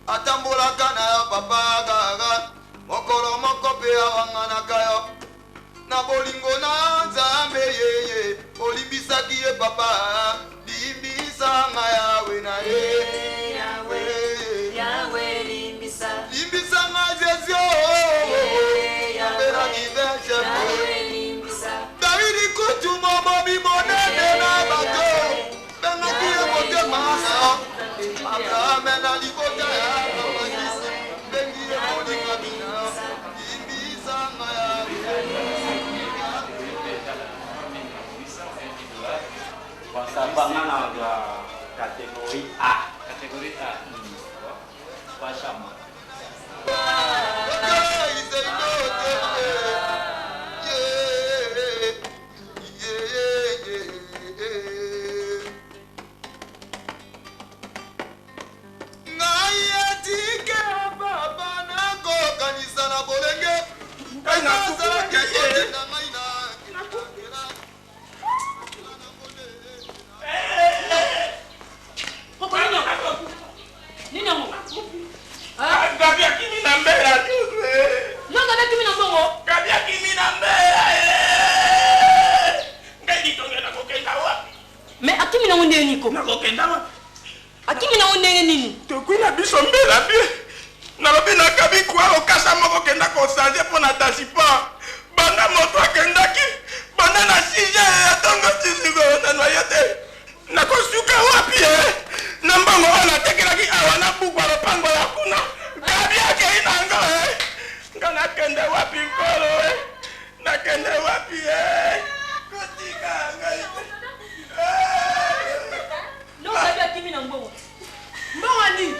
Atambolaka na yo papa kaka Mokolo moko mpe awanganaka yo Na bolingo na Nzambe yeye olimbisaki ye papa limbisa nga Yawe na ye Yawe Yawe limbisa limbisa nga Jesus Nzambe na divin chef Dawidi kutu mobomi monene na bato bengaki ye motema Abraham na libota ya Abraham bengi ye molingami na Bon, ça va, nga na catégorie A. Catégorie A. Trois chambres. Ngai etike papa nakokanisa na bolenge nazalaki na ngai na Nini yango? Mais akimi nango ndenge nini koko? Nakokenda wapi? Akimi nango ndenge nini? Tokwi na biso mbela bie. Nalobi nakabi kwa okasa moko kenda kosange mpo na transport. Banda moto akendaki, banda na 6 heures ya tongo ti sikoyo nanu aye te. Nakosuka wapi eh? Na mbongo oyo natekelaki awa na buku ya lopango ya kuna. Gabi akei na yango eh? Nga nakende wapi nkolo eh? Nakende wapi eh? Kotika ngai te. No Gabi akimi na mbongo. Mbongo nini?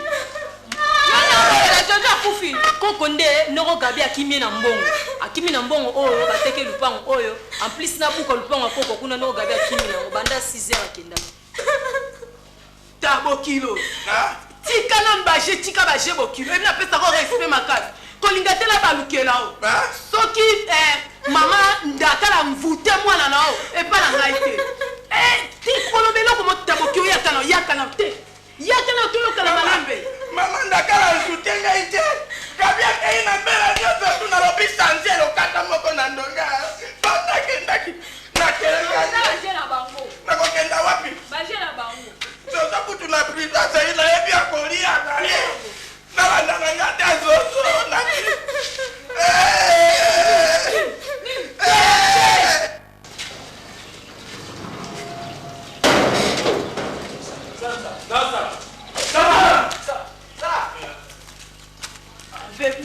Jojo akufi. Koko nde noko Gabi akimi ye na mbongo. Akimi na mbongo oyo bateke lupango oyo. En plus na buka lupango ya koko kuna noko Gabi akimi na yango banda 6 heures akendaki. Ta bokilo. Tika nanu ba jeux tika ba jeux bokilo. Ebi napesa ko respect makasi. Kolinga te na balukela o. Soki eh, mama ndakala mvute mwana na o epa na ngai te. Eh, ti koloba eloko moko ta bokilo yaka na yaka na te. Yaka na toyokana malembe. Mama ndakala nzute ngai te. Gabi akei na mbela nyonso tu nalobi change lokata moko na ndonga. Banda akendaki. Natelengani. Nakokenda wapi? Zozo kutu na prison azali nayebi ya kolia na ye. Nalanda na nga te zozo na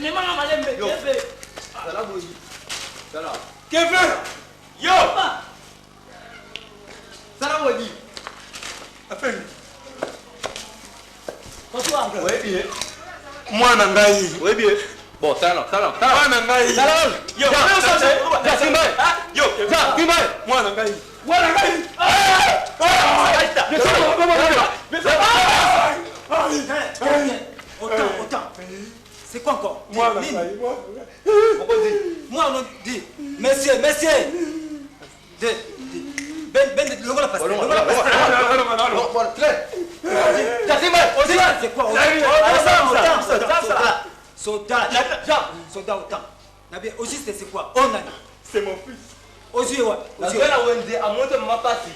Memanga malembe. Kevin! Yo! Sala boni. Afeni. Oyebi ye? Mwana ngai. Oyebi ye? Bon, sala sala sala. Mwana ngai. Sala. Yo, Ja, simba. Yo, Ja, simba. Mwana ngai. Mwana ngai. Autant, autant. C'est quoi encore Mwana Nini? ngai. Moi, on dit, monsieur, monsieur. De, ben, ben, longola pasteur. Longola pasteur. C'est quoi Soldat, soldat, soldat, autant. Nabi, au juste, c'est quoi Onani. C'est mon fils. Ozui wapi? Ozui Nazwa na wenze amonte mama pasi.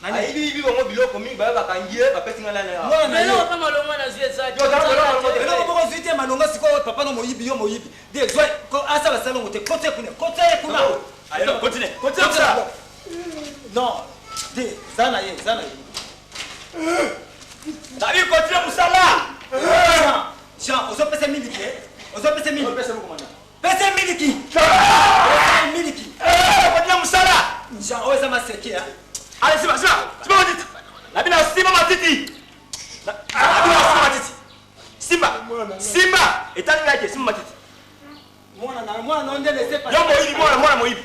Nani? Ayibi yibi bango biloko mingi baye bakangi ye bapesi nga nani awa. Mwana na ye. Eloko mpe malonga nazwi eza te. Yo, zala malonga, malonga te. Eloko moko ozwi te malonga sikoyo papa no moyibi yo moyibi. De zwa ko asala salongo te. Kote kuna, kote kuna. Allez, continue, continue comme ça. Non, de za na ye, za na ye. Nabi continue musala. Jean, Jean, ozopesa miliki eh? Ozopesa miliki. Pesa miliki. Pesa miliki. Continue musala. Jean, oyo eza maseke ah. Allez, simba, simba. Simba matiti. Nabi na simba matiti. Nabi na simba matiti. Simba. Simba. Etali ngai te, simba matiti. Mwana na mwana na nde laissez passer. Yo moyibi mwana mwana moyibi.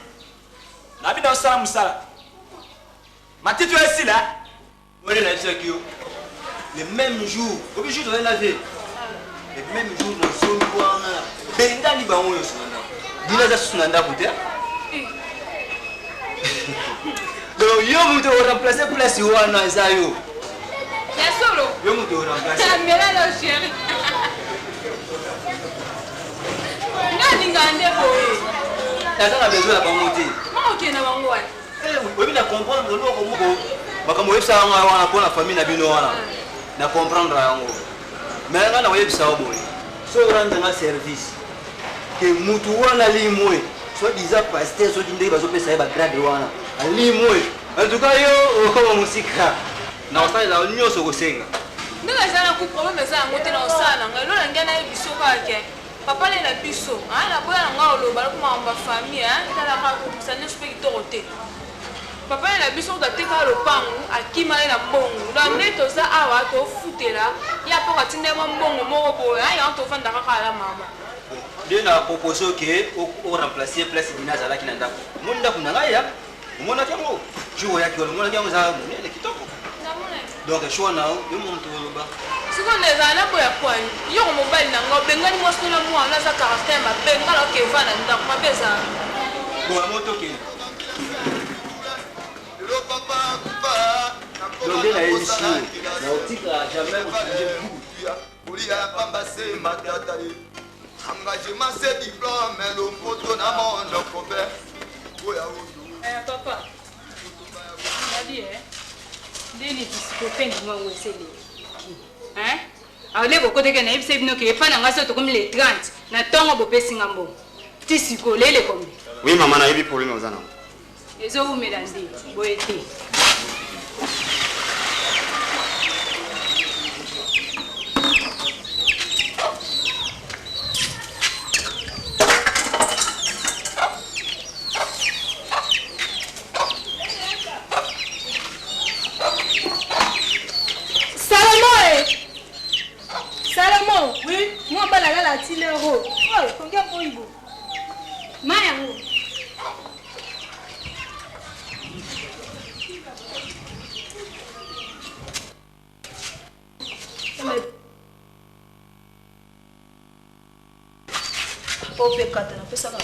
Nabi na osala musala. Matiti oyo esila. Wele na yebisaki yo le même jour obi jour tozali na vie le même jour nazongi wana bengani bango nyonso na ndako dina aza susu na ndako te donc yo moto oremplace place wana eza yo Ya solo. yo moto oremplace Mela na chéri. Nga ninga nde boye. naza na besoin na bango te Mama okende na bango wapi? oyebi na comprendre eloko moko makambo oyebisaka yango wana mpo na famille na bino wana na comprendre yango mais ngai nakoyebisa yo boye so orendre nga service ke mutu wana limwe soit disant pasteur soki ndenge bazopesa ye bagrade wana alimwe en tout cas yo okoma mosika na kosalela yo nyonso okosenga ndenge eza na ku problème eza yango te na kosala na ngai lola ngai nayebi biso kaka ke papa le na biso ah, naboya na ngai oloba loko makambo ya famille ah, talaka kobimisa nyonso mpe kitoko te papa le na biso kutu atekaka lopangu akima ye na mbongo donc nde toza awa tofutela ye apoka atinda ye mwa mbongo moko boye ah, yango tovanda kaka ala mama nde na propose ke oremplace place dina azalaki na ndako omoni ndako na ngai ya omonaki yango jour oyaki wana omonaki yango eza monene kitoko donc choix na yo yo moto oloba sikoyo na ezala na boya kwani yoko mobali na ngai obengani mwasi na mwana aza caractère mabe ngai naoke eva na ndako mabe ezala bon yango tokende donc nde nayebisi yo nakotika jamais kochange kolia ya pamba se matata ye engagement se diplome lompoto na monoko be oya oyo Eh, papa nabi eh. Ndeni tisikopendi mwango esele. Hein? Ale bokoteke na yebisa bino ke epa na nga so tokomi le 30 na ntongo bopesi nga mbongo. Ti sikoyo lele kombi. Oui mama nayebi problème oza nango. Ezowumela nde boye te. Salomo eh! Salomo! Oui, moi bala la tilero. Oh, kongia boyibo. Ma yango. Po mpe kata napesaka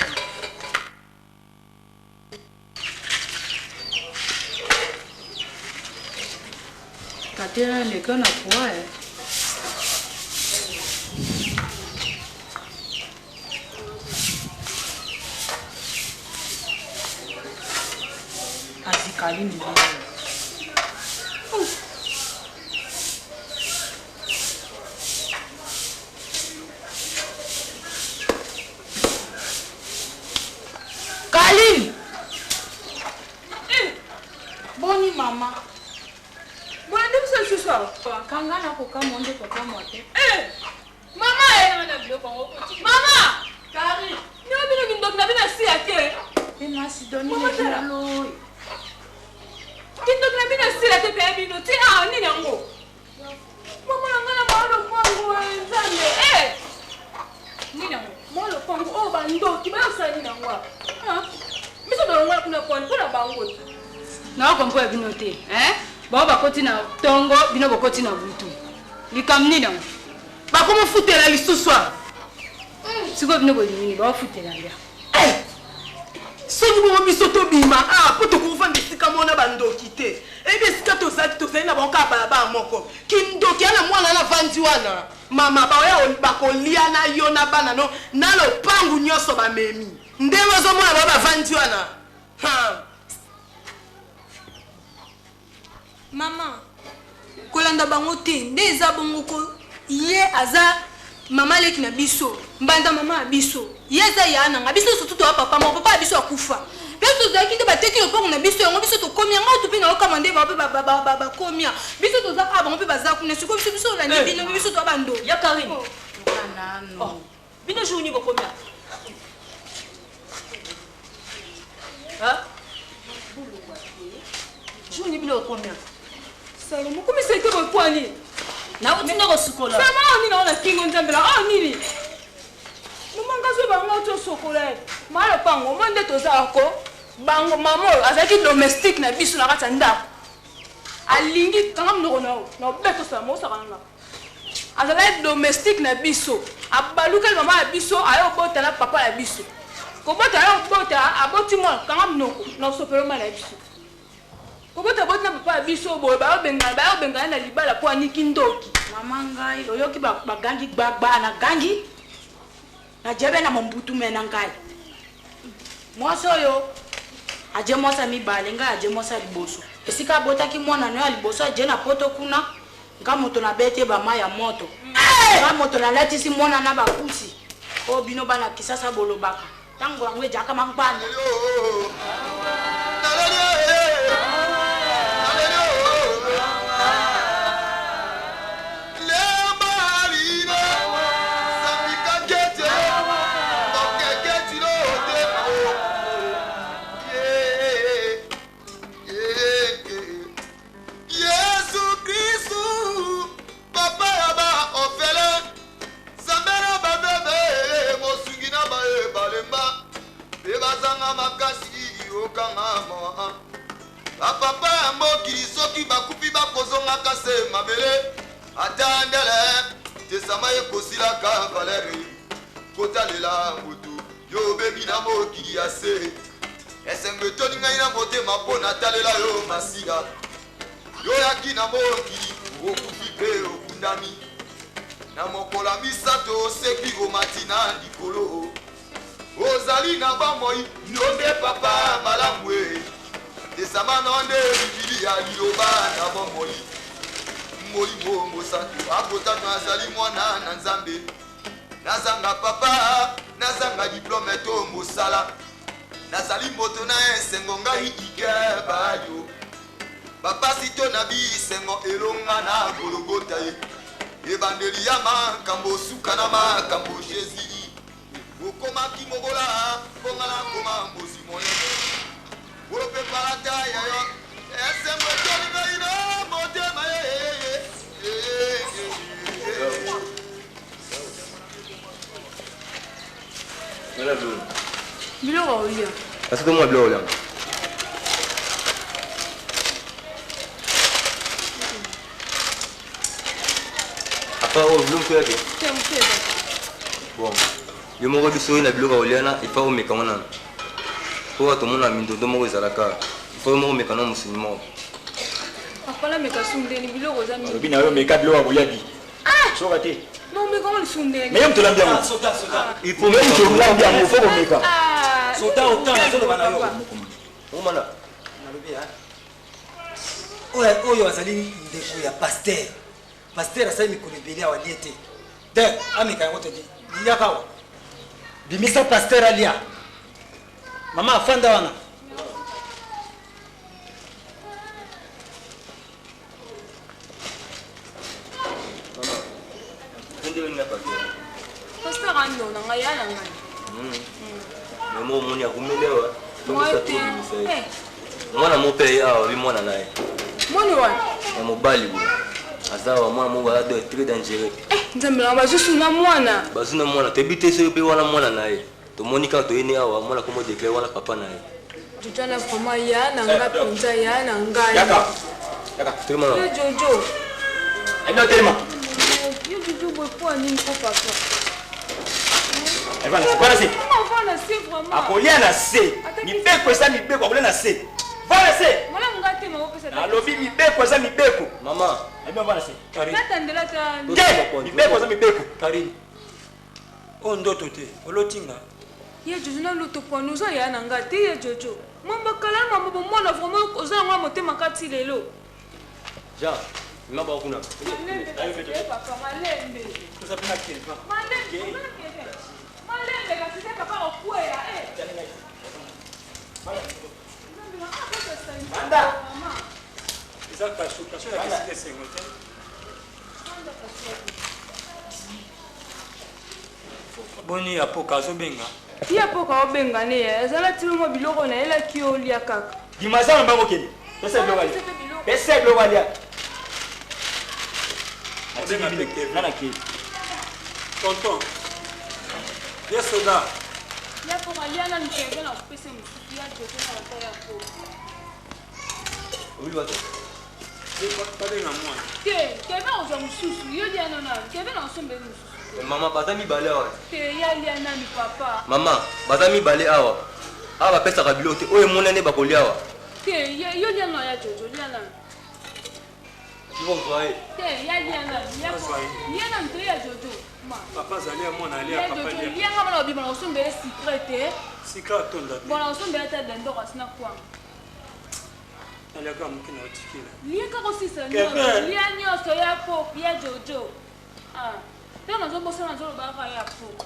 Katera leka na poa eh. Azikali ndenge Kaline! Eh! Boni mama. Bolandi biso lisusu awa. Kanga na kokamwa nde kokamwa te. Eh! Mama eh! Mama! Kari, nyo bino kindoki na bino siya te. Mama tala. Kindoki na bino sila te pe bino ti ah nini yango? Mama na ngai na mwa lopango eh, Nzambe eh! Nini yango? Mwa lopango oyo bandoki bayosala nini yango awa? Ah, biso tolongola kuna kwani mpo na bango te. Naokompoya bino te eh? Bao bakoti na tongo bino bokoti na butu likambo nini yango? Bakomofutela lisusu awa. Sikoyo bino bolingi nini? Baofutela nde Soki bongo biso tobima awa mpo tokofanda esika moko na bandoki te. Eyebi esika tozalaki, tozali na bango kaka balabala moko. Kindoki ya na mwana wana avandi wana, mama baoya bakolia na yo na bana no na lopangu nyonso bamemi. Ndenge ozomona bango bavandi wana. Ha! Maman kolanda bango te nde eza bongo ko ye aza mama leki na biso mbanda mama ya biso ye aza ya na nga biso surtout toya papa moko papa ya biso akufa mpe tozalaki nde bateki lopango na biso yango biso tokomi yango to mpe naokama nde bango mpe bakomi biso toza kaka bango mpe baza kuna sikoyo biso biso olandi eh. bino biso toya bando ya Karine oh. oh. bino jour nini bokomi jour nini bino bokomi salomo komisa ete bokwani nauti nde kosukola sama oyo nini ona kingo nzambe na oyo nini mama nga zoba ngo ti osokola ye maa lopango omoi nde toza ko bango mama oyo azalaki domestique na biso na kati ya ndako alingi kanga monoko na yo na obeto salomo osaka na nga Azalaki domestique na biso. Abalukeli mama na biso aye obota na papa na biso. Kobota aye obota aboti mwana kanga munoko na osopelo mayi na biso. Kobota aboti na papa na biso boye bayo bengana bayo bengana na libala po aniki ndoki. Mama ngai oyoki ba gangi gbagba na gangi na jebe na mombutu me na ngai mwasi oyo aje mwasi ya mibale ngai aje mwasi ya liboso esika abotaki mwana no ya liboso aje na poto kuna Nga moto na beti ye ba mayi ya moto. Nga moto na latisi mwana na ba kusi. Oyo bino bana kisasa bolobaka. Tango yango ejaka mangbanda. Yesu Kristu, papa ya ba orphelin, Nzambe na ba bebe, mosungi na baye balemba mpe bazanga makasi, okanga mawa. Ba papa ya mokili soki bakufi bakozongaka se mabele, ata ndele tesama ekosilaka valeur kotalela motu yo obebi na mokili ya se. Esengo etondi ngai na motema mpo natalela yo Masiya. Yo oyaki na mokili, okufi mpe okundami. Na mokolo ya misato osekwi, omati na likolo. Ozali na bomoi, yo nde Papa malamu e. Landesama na nde Bibilia liloba na bomoi. Molimo Mosantu akotaka azali mwana na Nzambe. Nazanga papa, nazanga diplome to mosala. Nazali moto na esengo ngai ikeba yo. Bapasi to na bisengo elonga na Gologota ye. Ebandeli ya makambo suka na makambo Jesus. Okomaki mobola mpo nga nakoma mozwi monene. Ope palata ya yo esengo etoli ngai na motema ye. Biloko olia. Kasi tomona biloko olia. Apa oyo biloko mosusu yake? Te mosusu eza. Bon, yo moko biso oyo na biloko ya kolia na ifa omeka ngo nanu. Po bato omona mindondo moko ezalaka. Ifa yo moko omeka na mosuni moko. Papa nameka su ndeni biloko eza mingi. Alobi na yo meka biloko ya kolia di. Ah! Soka te. Non meka ngo lisusu ndeni. Mais yo moto olambi yango. Soda, soda. Il faut Yo moto olambi yango, faut komeka. Ah! Soda autant nazoloba na yo. Omona. Nalobi hein. Oyo oyo azali ndeko ya pasteur. Pasteur asali mikolo ebele awa alie te. Te ameka yango te liyaka awa. Bimisa pasteur alia. Mama afanda wana. Pasteur ando na ngai ya na ngai. Memo omoni akumeli awa. Moi te. Eh. Mwana moko mpe aye awa, abi mwana na ye. Mwana wana. Ya mobali boye. Aza awa mwana moko aza très dangereux. Eh, Nzambe na bazusu na mwana. Bazu na mwana, toyebi te soki mpe wana mwana na ye. Tomoni kaka toyeni awa mwana komo declare wana papa na ye. Jojo na vraiment ya na nga mpenza ya na ngai. Yaka. Yaka. Telema. Yo Jojo. Ayina telema. Yo Jojo boye mpo ya nini ko papa? Vanda se. Vanda se vraiment. Akolia na se. Mibeko eza mibeko akolia na se. Vanda se. Malamu nga te mama pesa. Nalobi mibeko eza mibeko. Mama. Ayina vanda se. Natandela ta. Te. Mibeko eza mibeko. Karine. Oyo ndoto te, oloti nga? Ye jojo na loto pwani oza yaya na nga te ye jojo mwamba kala mambo bomwana vraiment oza yango ya motema kati lelo. Jean, mema bango kuna. Malembe kasi te papa malembe. Toza pe na Kelvin. Malembe malembe kasi te papa okweya eh. Banda. Eza kasho, kasho ya kesika esengo te. Boni ya poka azobenga? Ya poka obenga ne ya azala tilo mwa biloko na yelaki yo olia kaka. Dimaza na bango kende. Pesa biloko alia. Pesa biloko alia. Obenga mpe Kevin. Nana ke. Tonton. Ye soda. Ya poka lia nanu Kevin akopesa mosusu ya jojo na bata ya poka. Obi bato. Babenga mwana. Te, Kevin ozwa mosusu, yo lia nanu nanu. Kevin akosombeli mosusu. Mama baza mibale awa. Te, ya lia nanu papa. Mama baza mibale awa. Awa bapesaka biloko te. Oyo emonani bakolia awa. Te, yo lia nanu ya Jojo, lia nanu. Te, ya lia nanu. Lia nanu te ya Jojo. Ma. Papa azali ya mwana alia papa lia. Lia nga bana obima na kosombele secret te. Sika atonda te. Bona kosombele ata dendoko asina kwanga. Naliaka moke na otikela. Lia kaka osisa nyonso. Lia nyonso ya po ya Jojo. Ah. Ntango nazobosana nazoloba kaka ya po.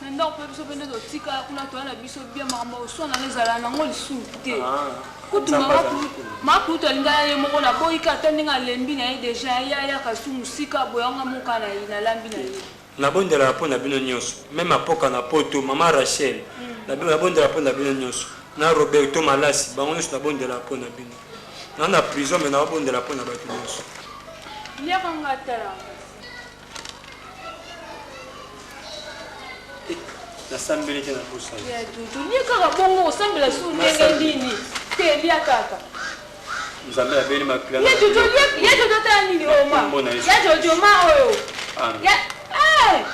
Na ndako mpe biso mpe nde totikala kuna toya na biso bia makambo oswana na ezala nango lisusu te. Kutu mama kutu alingaka ye moko naboyi kaka ata ndenge alembi na ye deja ye ayaka su mosika boye yango moka na ye nalambi na ye. Nabondelaka mpo na bino nyonso, meme Apoka na poto, mama Rachel, nabondelaka mpo na bino nyonso, na Roberto Malasi, bango nyonso nabondelaka mpo na bino. Na na prison mais nabondela mpo na bato nyonso. Liaka nga tala. Nasambeli te na bosana. Ya Jojo, lia kaka bongo osambela su ndenge nini? Te lia kaka. Nzambe abeli makila. Ya Jojo, lia ya Jojo tala nini oyo ma? Ya Jojo ma oyo. Amen. Ya eh.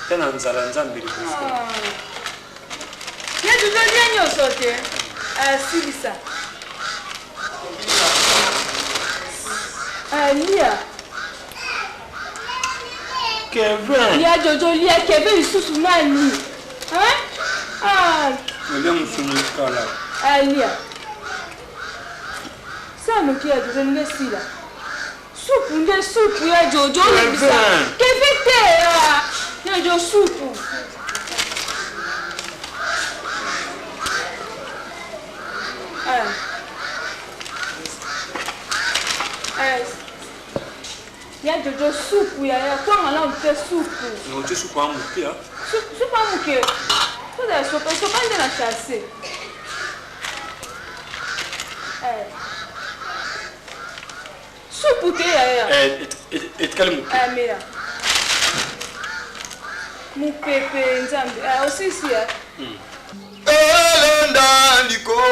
Te na nzala Nzambe liboso. Ya Jojo lia nyonso te. Asilisa. Ah, lia. Kevin. Ya Jojo lia Kevin lisusu nani? Hein? Ah. Olia musuni kala. Alia. Sala noki ya Jojo ndenge esila. Supu nde supu ya Jojo olembisa. Kevin te ah. Ya Jojo supu. Ah. Ah. Ya Jojo supu ya ya kwanga na mpe supu. Otie supu ya moke ah. Supu ya moke. Kozala sopa sopa nde na chasse. Eh. Supu te ya ya. Eh, etikali moke. Eh, mela. Mupepe nzambe. Eh, osisi ya. Elenda ndiko.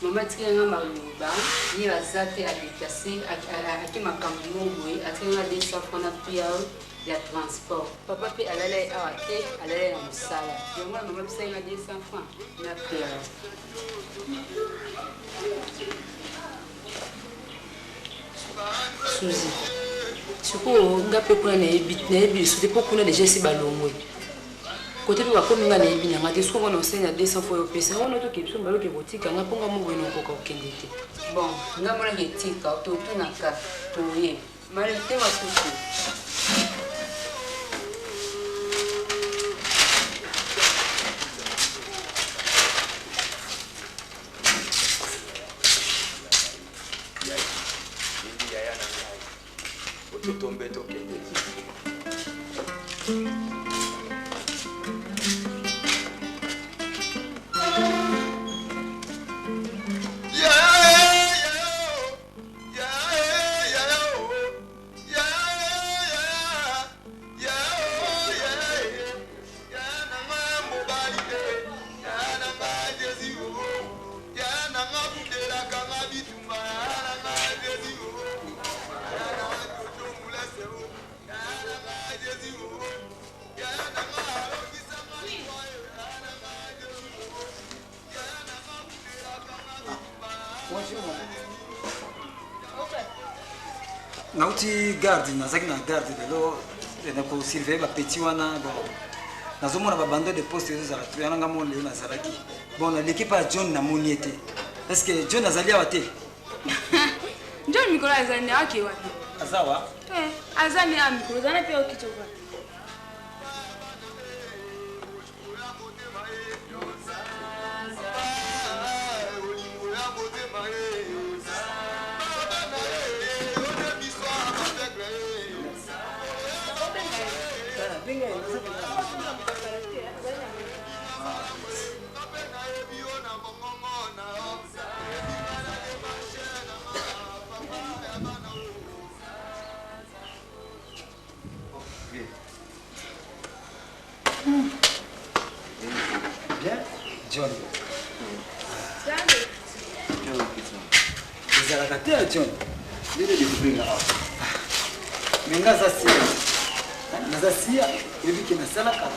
Mama atikeli nga maloba ye aza te adeplace ake makambo moko boye atikeli nga 200 francs na pia ya transport papa mpe alala ye awa te alala ye na mosala yango wana mama apesaki nga 200 francs na pia. Suzy sikoyo nga mpe kuna nayebi nayebi lisusu te mpo kuna deja esi balongwe kote mpe bakomi nga nayebi na nga te sikoyo nga na osali na 200 fois opesa yango notoke biso mbala oke kotika nga mpo nga moboye na okoka kokende te. Bon nga monaki etika totunaka toye malite masusu. Yaya na ngai ototombe tokende. Nauti garde, nazalaki na garde lelo na kosurveille bapetit wana. Bon, nazomona babando de poste ezozala to yana nga mo lelo nazalaki. Bon, naleki pa John, namoni ye te. Est ce que John azali awa te? John mikolo azali ne ake wapi? Aza wa? Eh, aza ne a mikolo ozana mpe okitoka. Bien, John. Ezalaka te ya John. Me nga aza sia. Naza sia, oyebi ke nasalaka.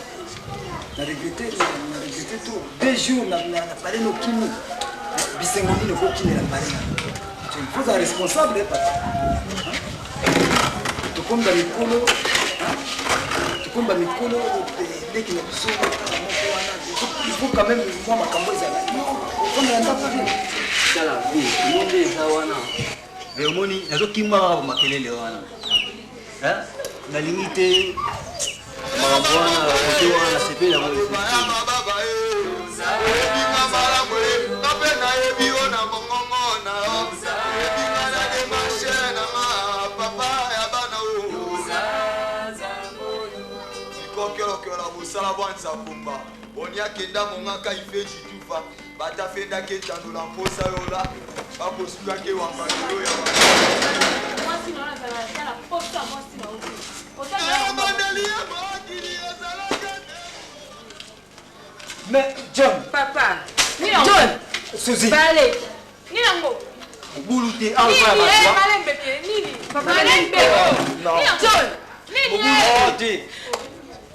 Na regrete, na regrete to deux jours na na palais no kimi. Bisengo nini okokimela palais na. John, faut ozala responsable papa. Tokomi ba mikolo, tokomi ba mikolo leki na biso moko wana. Il faut quand même mwa makambo ezala. Ofanda na ndako te. Tala, yo nde eza wana. Mais omoni nazokima kaka makelele wana. Nalingi te makambo wana kote wana nasepeli yango. Oyebinga malamu nga mpe nayebi yo na mongongo na yo oyebinga na demarche na nga papa ya bana o ikokelokela mosala bwa nsakumba oni akenda mongaka ifeji tufa batafendaki etandola mposa yola bakosukaki ewamba lelo ya ebandeli ya mokili ezalaka. Mais John. Papa. John. Suzy. Bale. Nini yango? Mobulu te awa epai ya bato. Malembe te nini? Papa malembe. Non. John. Nini? Mobulu te.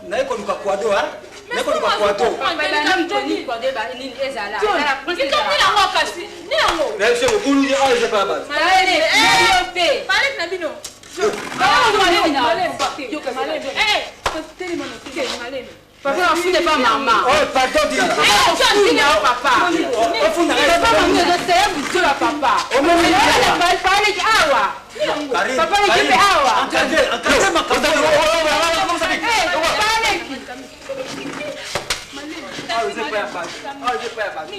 Naye koluka kwado hein. Nakoluka kwado. Na biso mobulu ye awa eza pa bato. Na bino. Papa, afunde pa mama. Oh, pardon, dis. Ofunda o papa. Ofunda. Papa, mama, ezoseye buzo ya papa. Paleki awa. Papa leki mpe awa. Encadré makambo. Paleki. Awa eza epai ya bato. Awa eza epai ya bato.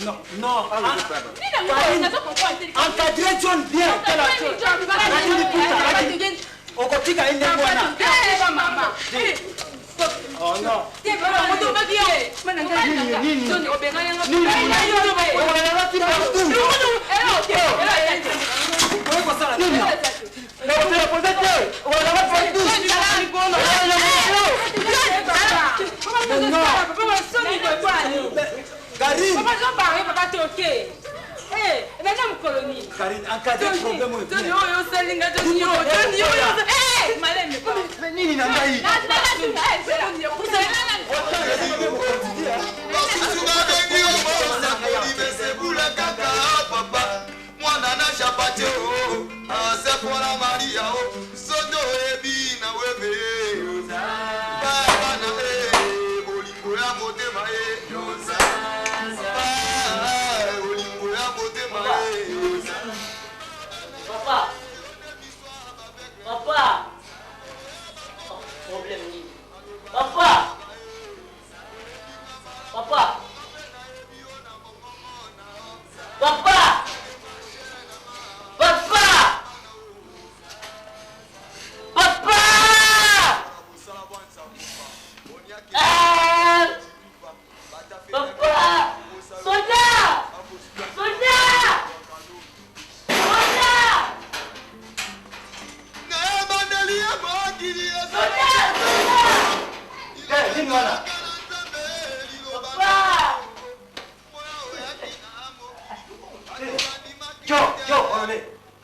Non, non, awa eza epai ya bato. Encadré John bien. Natini puta. Okotika ye ndenge wana. Oh non. Karine, encadré problème oyo bien. Nini na ngai? Basusu babengi yo mosakoli mesebula kaka papa mwana na chapati o asepola Maria o soto oyebi na webe bana e bolingo ya motema e bolingo ya motema e. Papa. Papa. Oh, problème nini? Papa. Papa. Papa. Papa. Papa. Ah! Papa. Soldat. Soldat. Soldat. Ebandeli ya mokili. Eh, nini wana? Jo, jo, olole.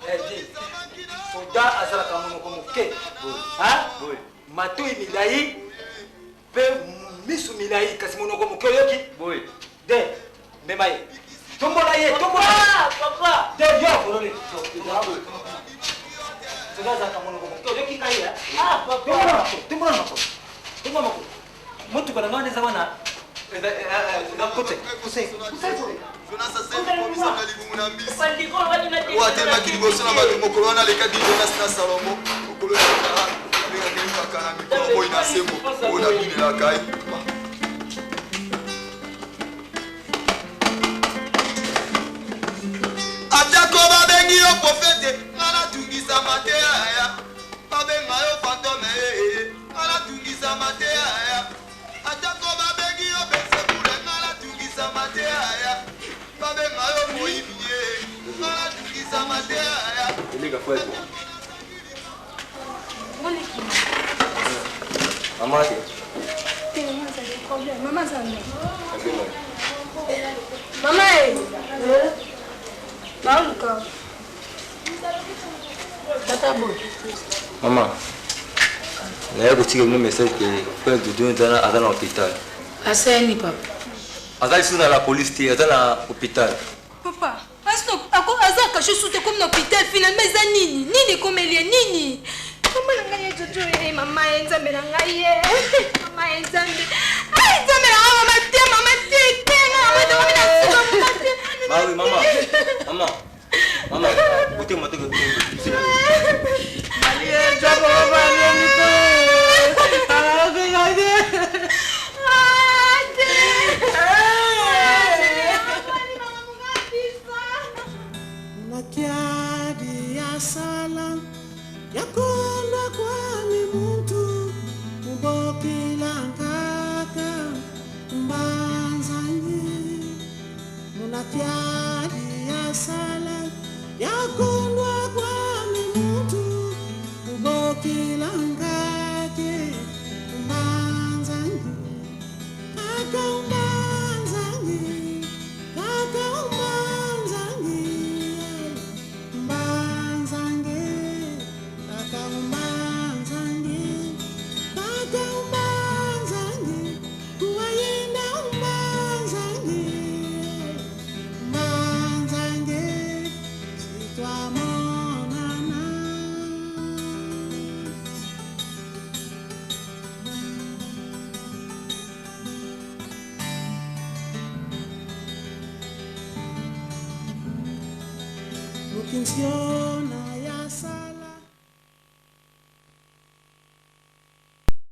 Eh, di. Soda azalaka monoko moke. Hein? Matoi milai mpe misu milai kasi monoko moke oyoki? De, mema ye. Tombola ye, tombola ye. Papa. De, yo, olole. Soda azalaka monoko moke oyoki ngai eh? Ah, papa. Tombola makolo, tombola makolo. Tombola makolo. Motuka na ngai wana eza wana. Eza kote. Kuse, kuse. Jonas libumu na mbisi oyo atelemaki liboso na bato mokolo wana alekaki Jonas na Salomo mokolo ya kala abengaki mpaka na mikolo moi na sembo oyo nabinelaka ye. Atako babengi yo profete, nga natungisama te aya. Babenga yo fantome, nga natungisama te aya. Atako babengi yo Belzebule, nga natungisama te aya. Babenga yo moyibi, nga natungisama te aya. Eleka frère. Mama te. Mama azali. Abenga. Mama e. Baluka. Tata boy. Mama. Naye kotika bino message ke frère Doudou aza aza na hôpital. Aseni papa. Aza lisusu na la police te, aza na hôpital. Papa, aza kashe su te komi na hôpital finalement eza nini? Nini ekomeli ye nini? Mama na ngai ye Jojo ye, mama ye Nzambe na ngai ye. Mama ye Nzambe. Ai Nzambe na ngai mama te, mama te, te nga mama te komi na suka mama te. Bah oui, maman. Maman. Maman, écoutez-moi, Unakiadi ya sala yakondwa kwami muntu ubokilangaka mbanzanyi munakiadi ya sala yakondwa kwami muntu ubokilangake mbanzanyi kaka mbanzanyi kaka mbanzanyi mbanzange kaka mbanzange kaka mbanzange. Nsiona.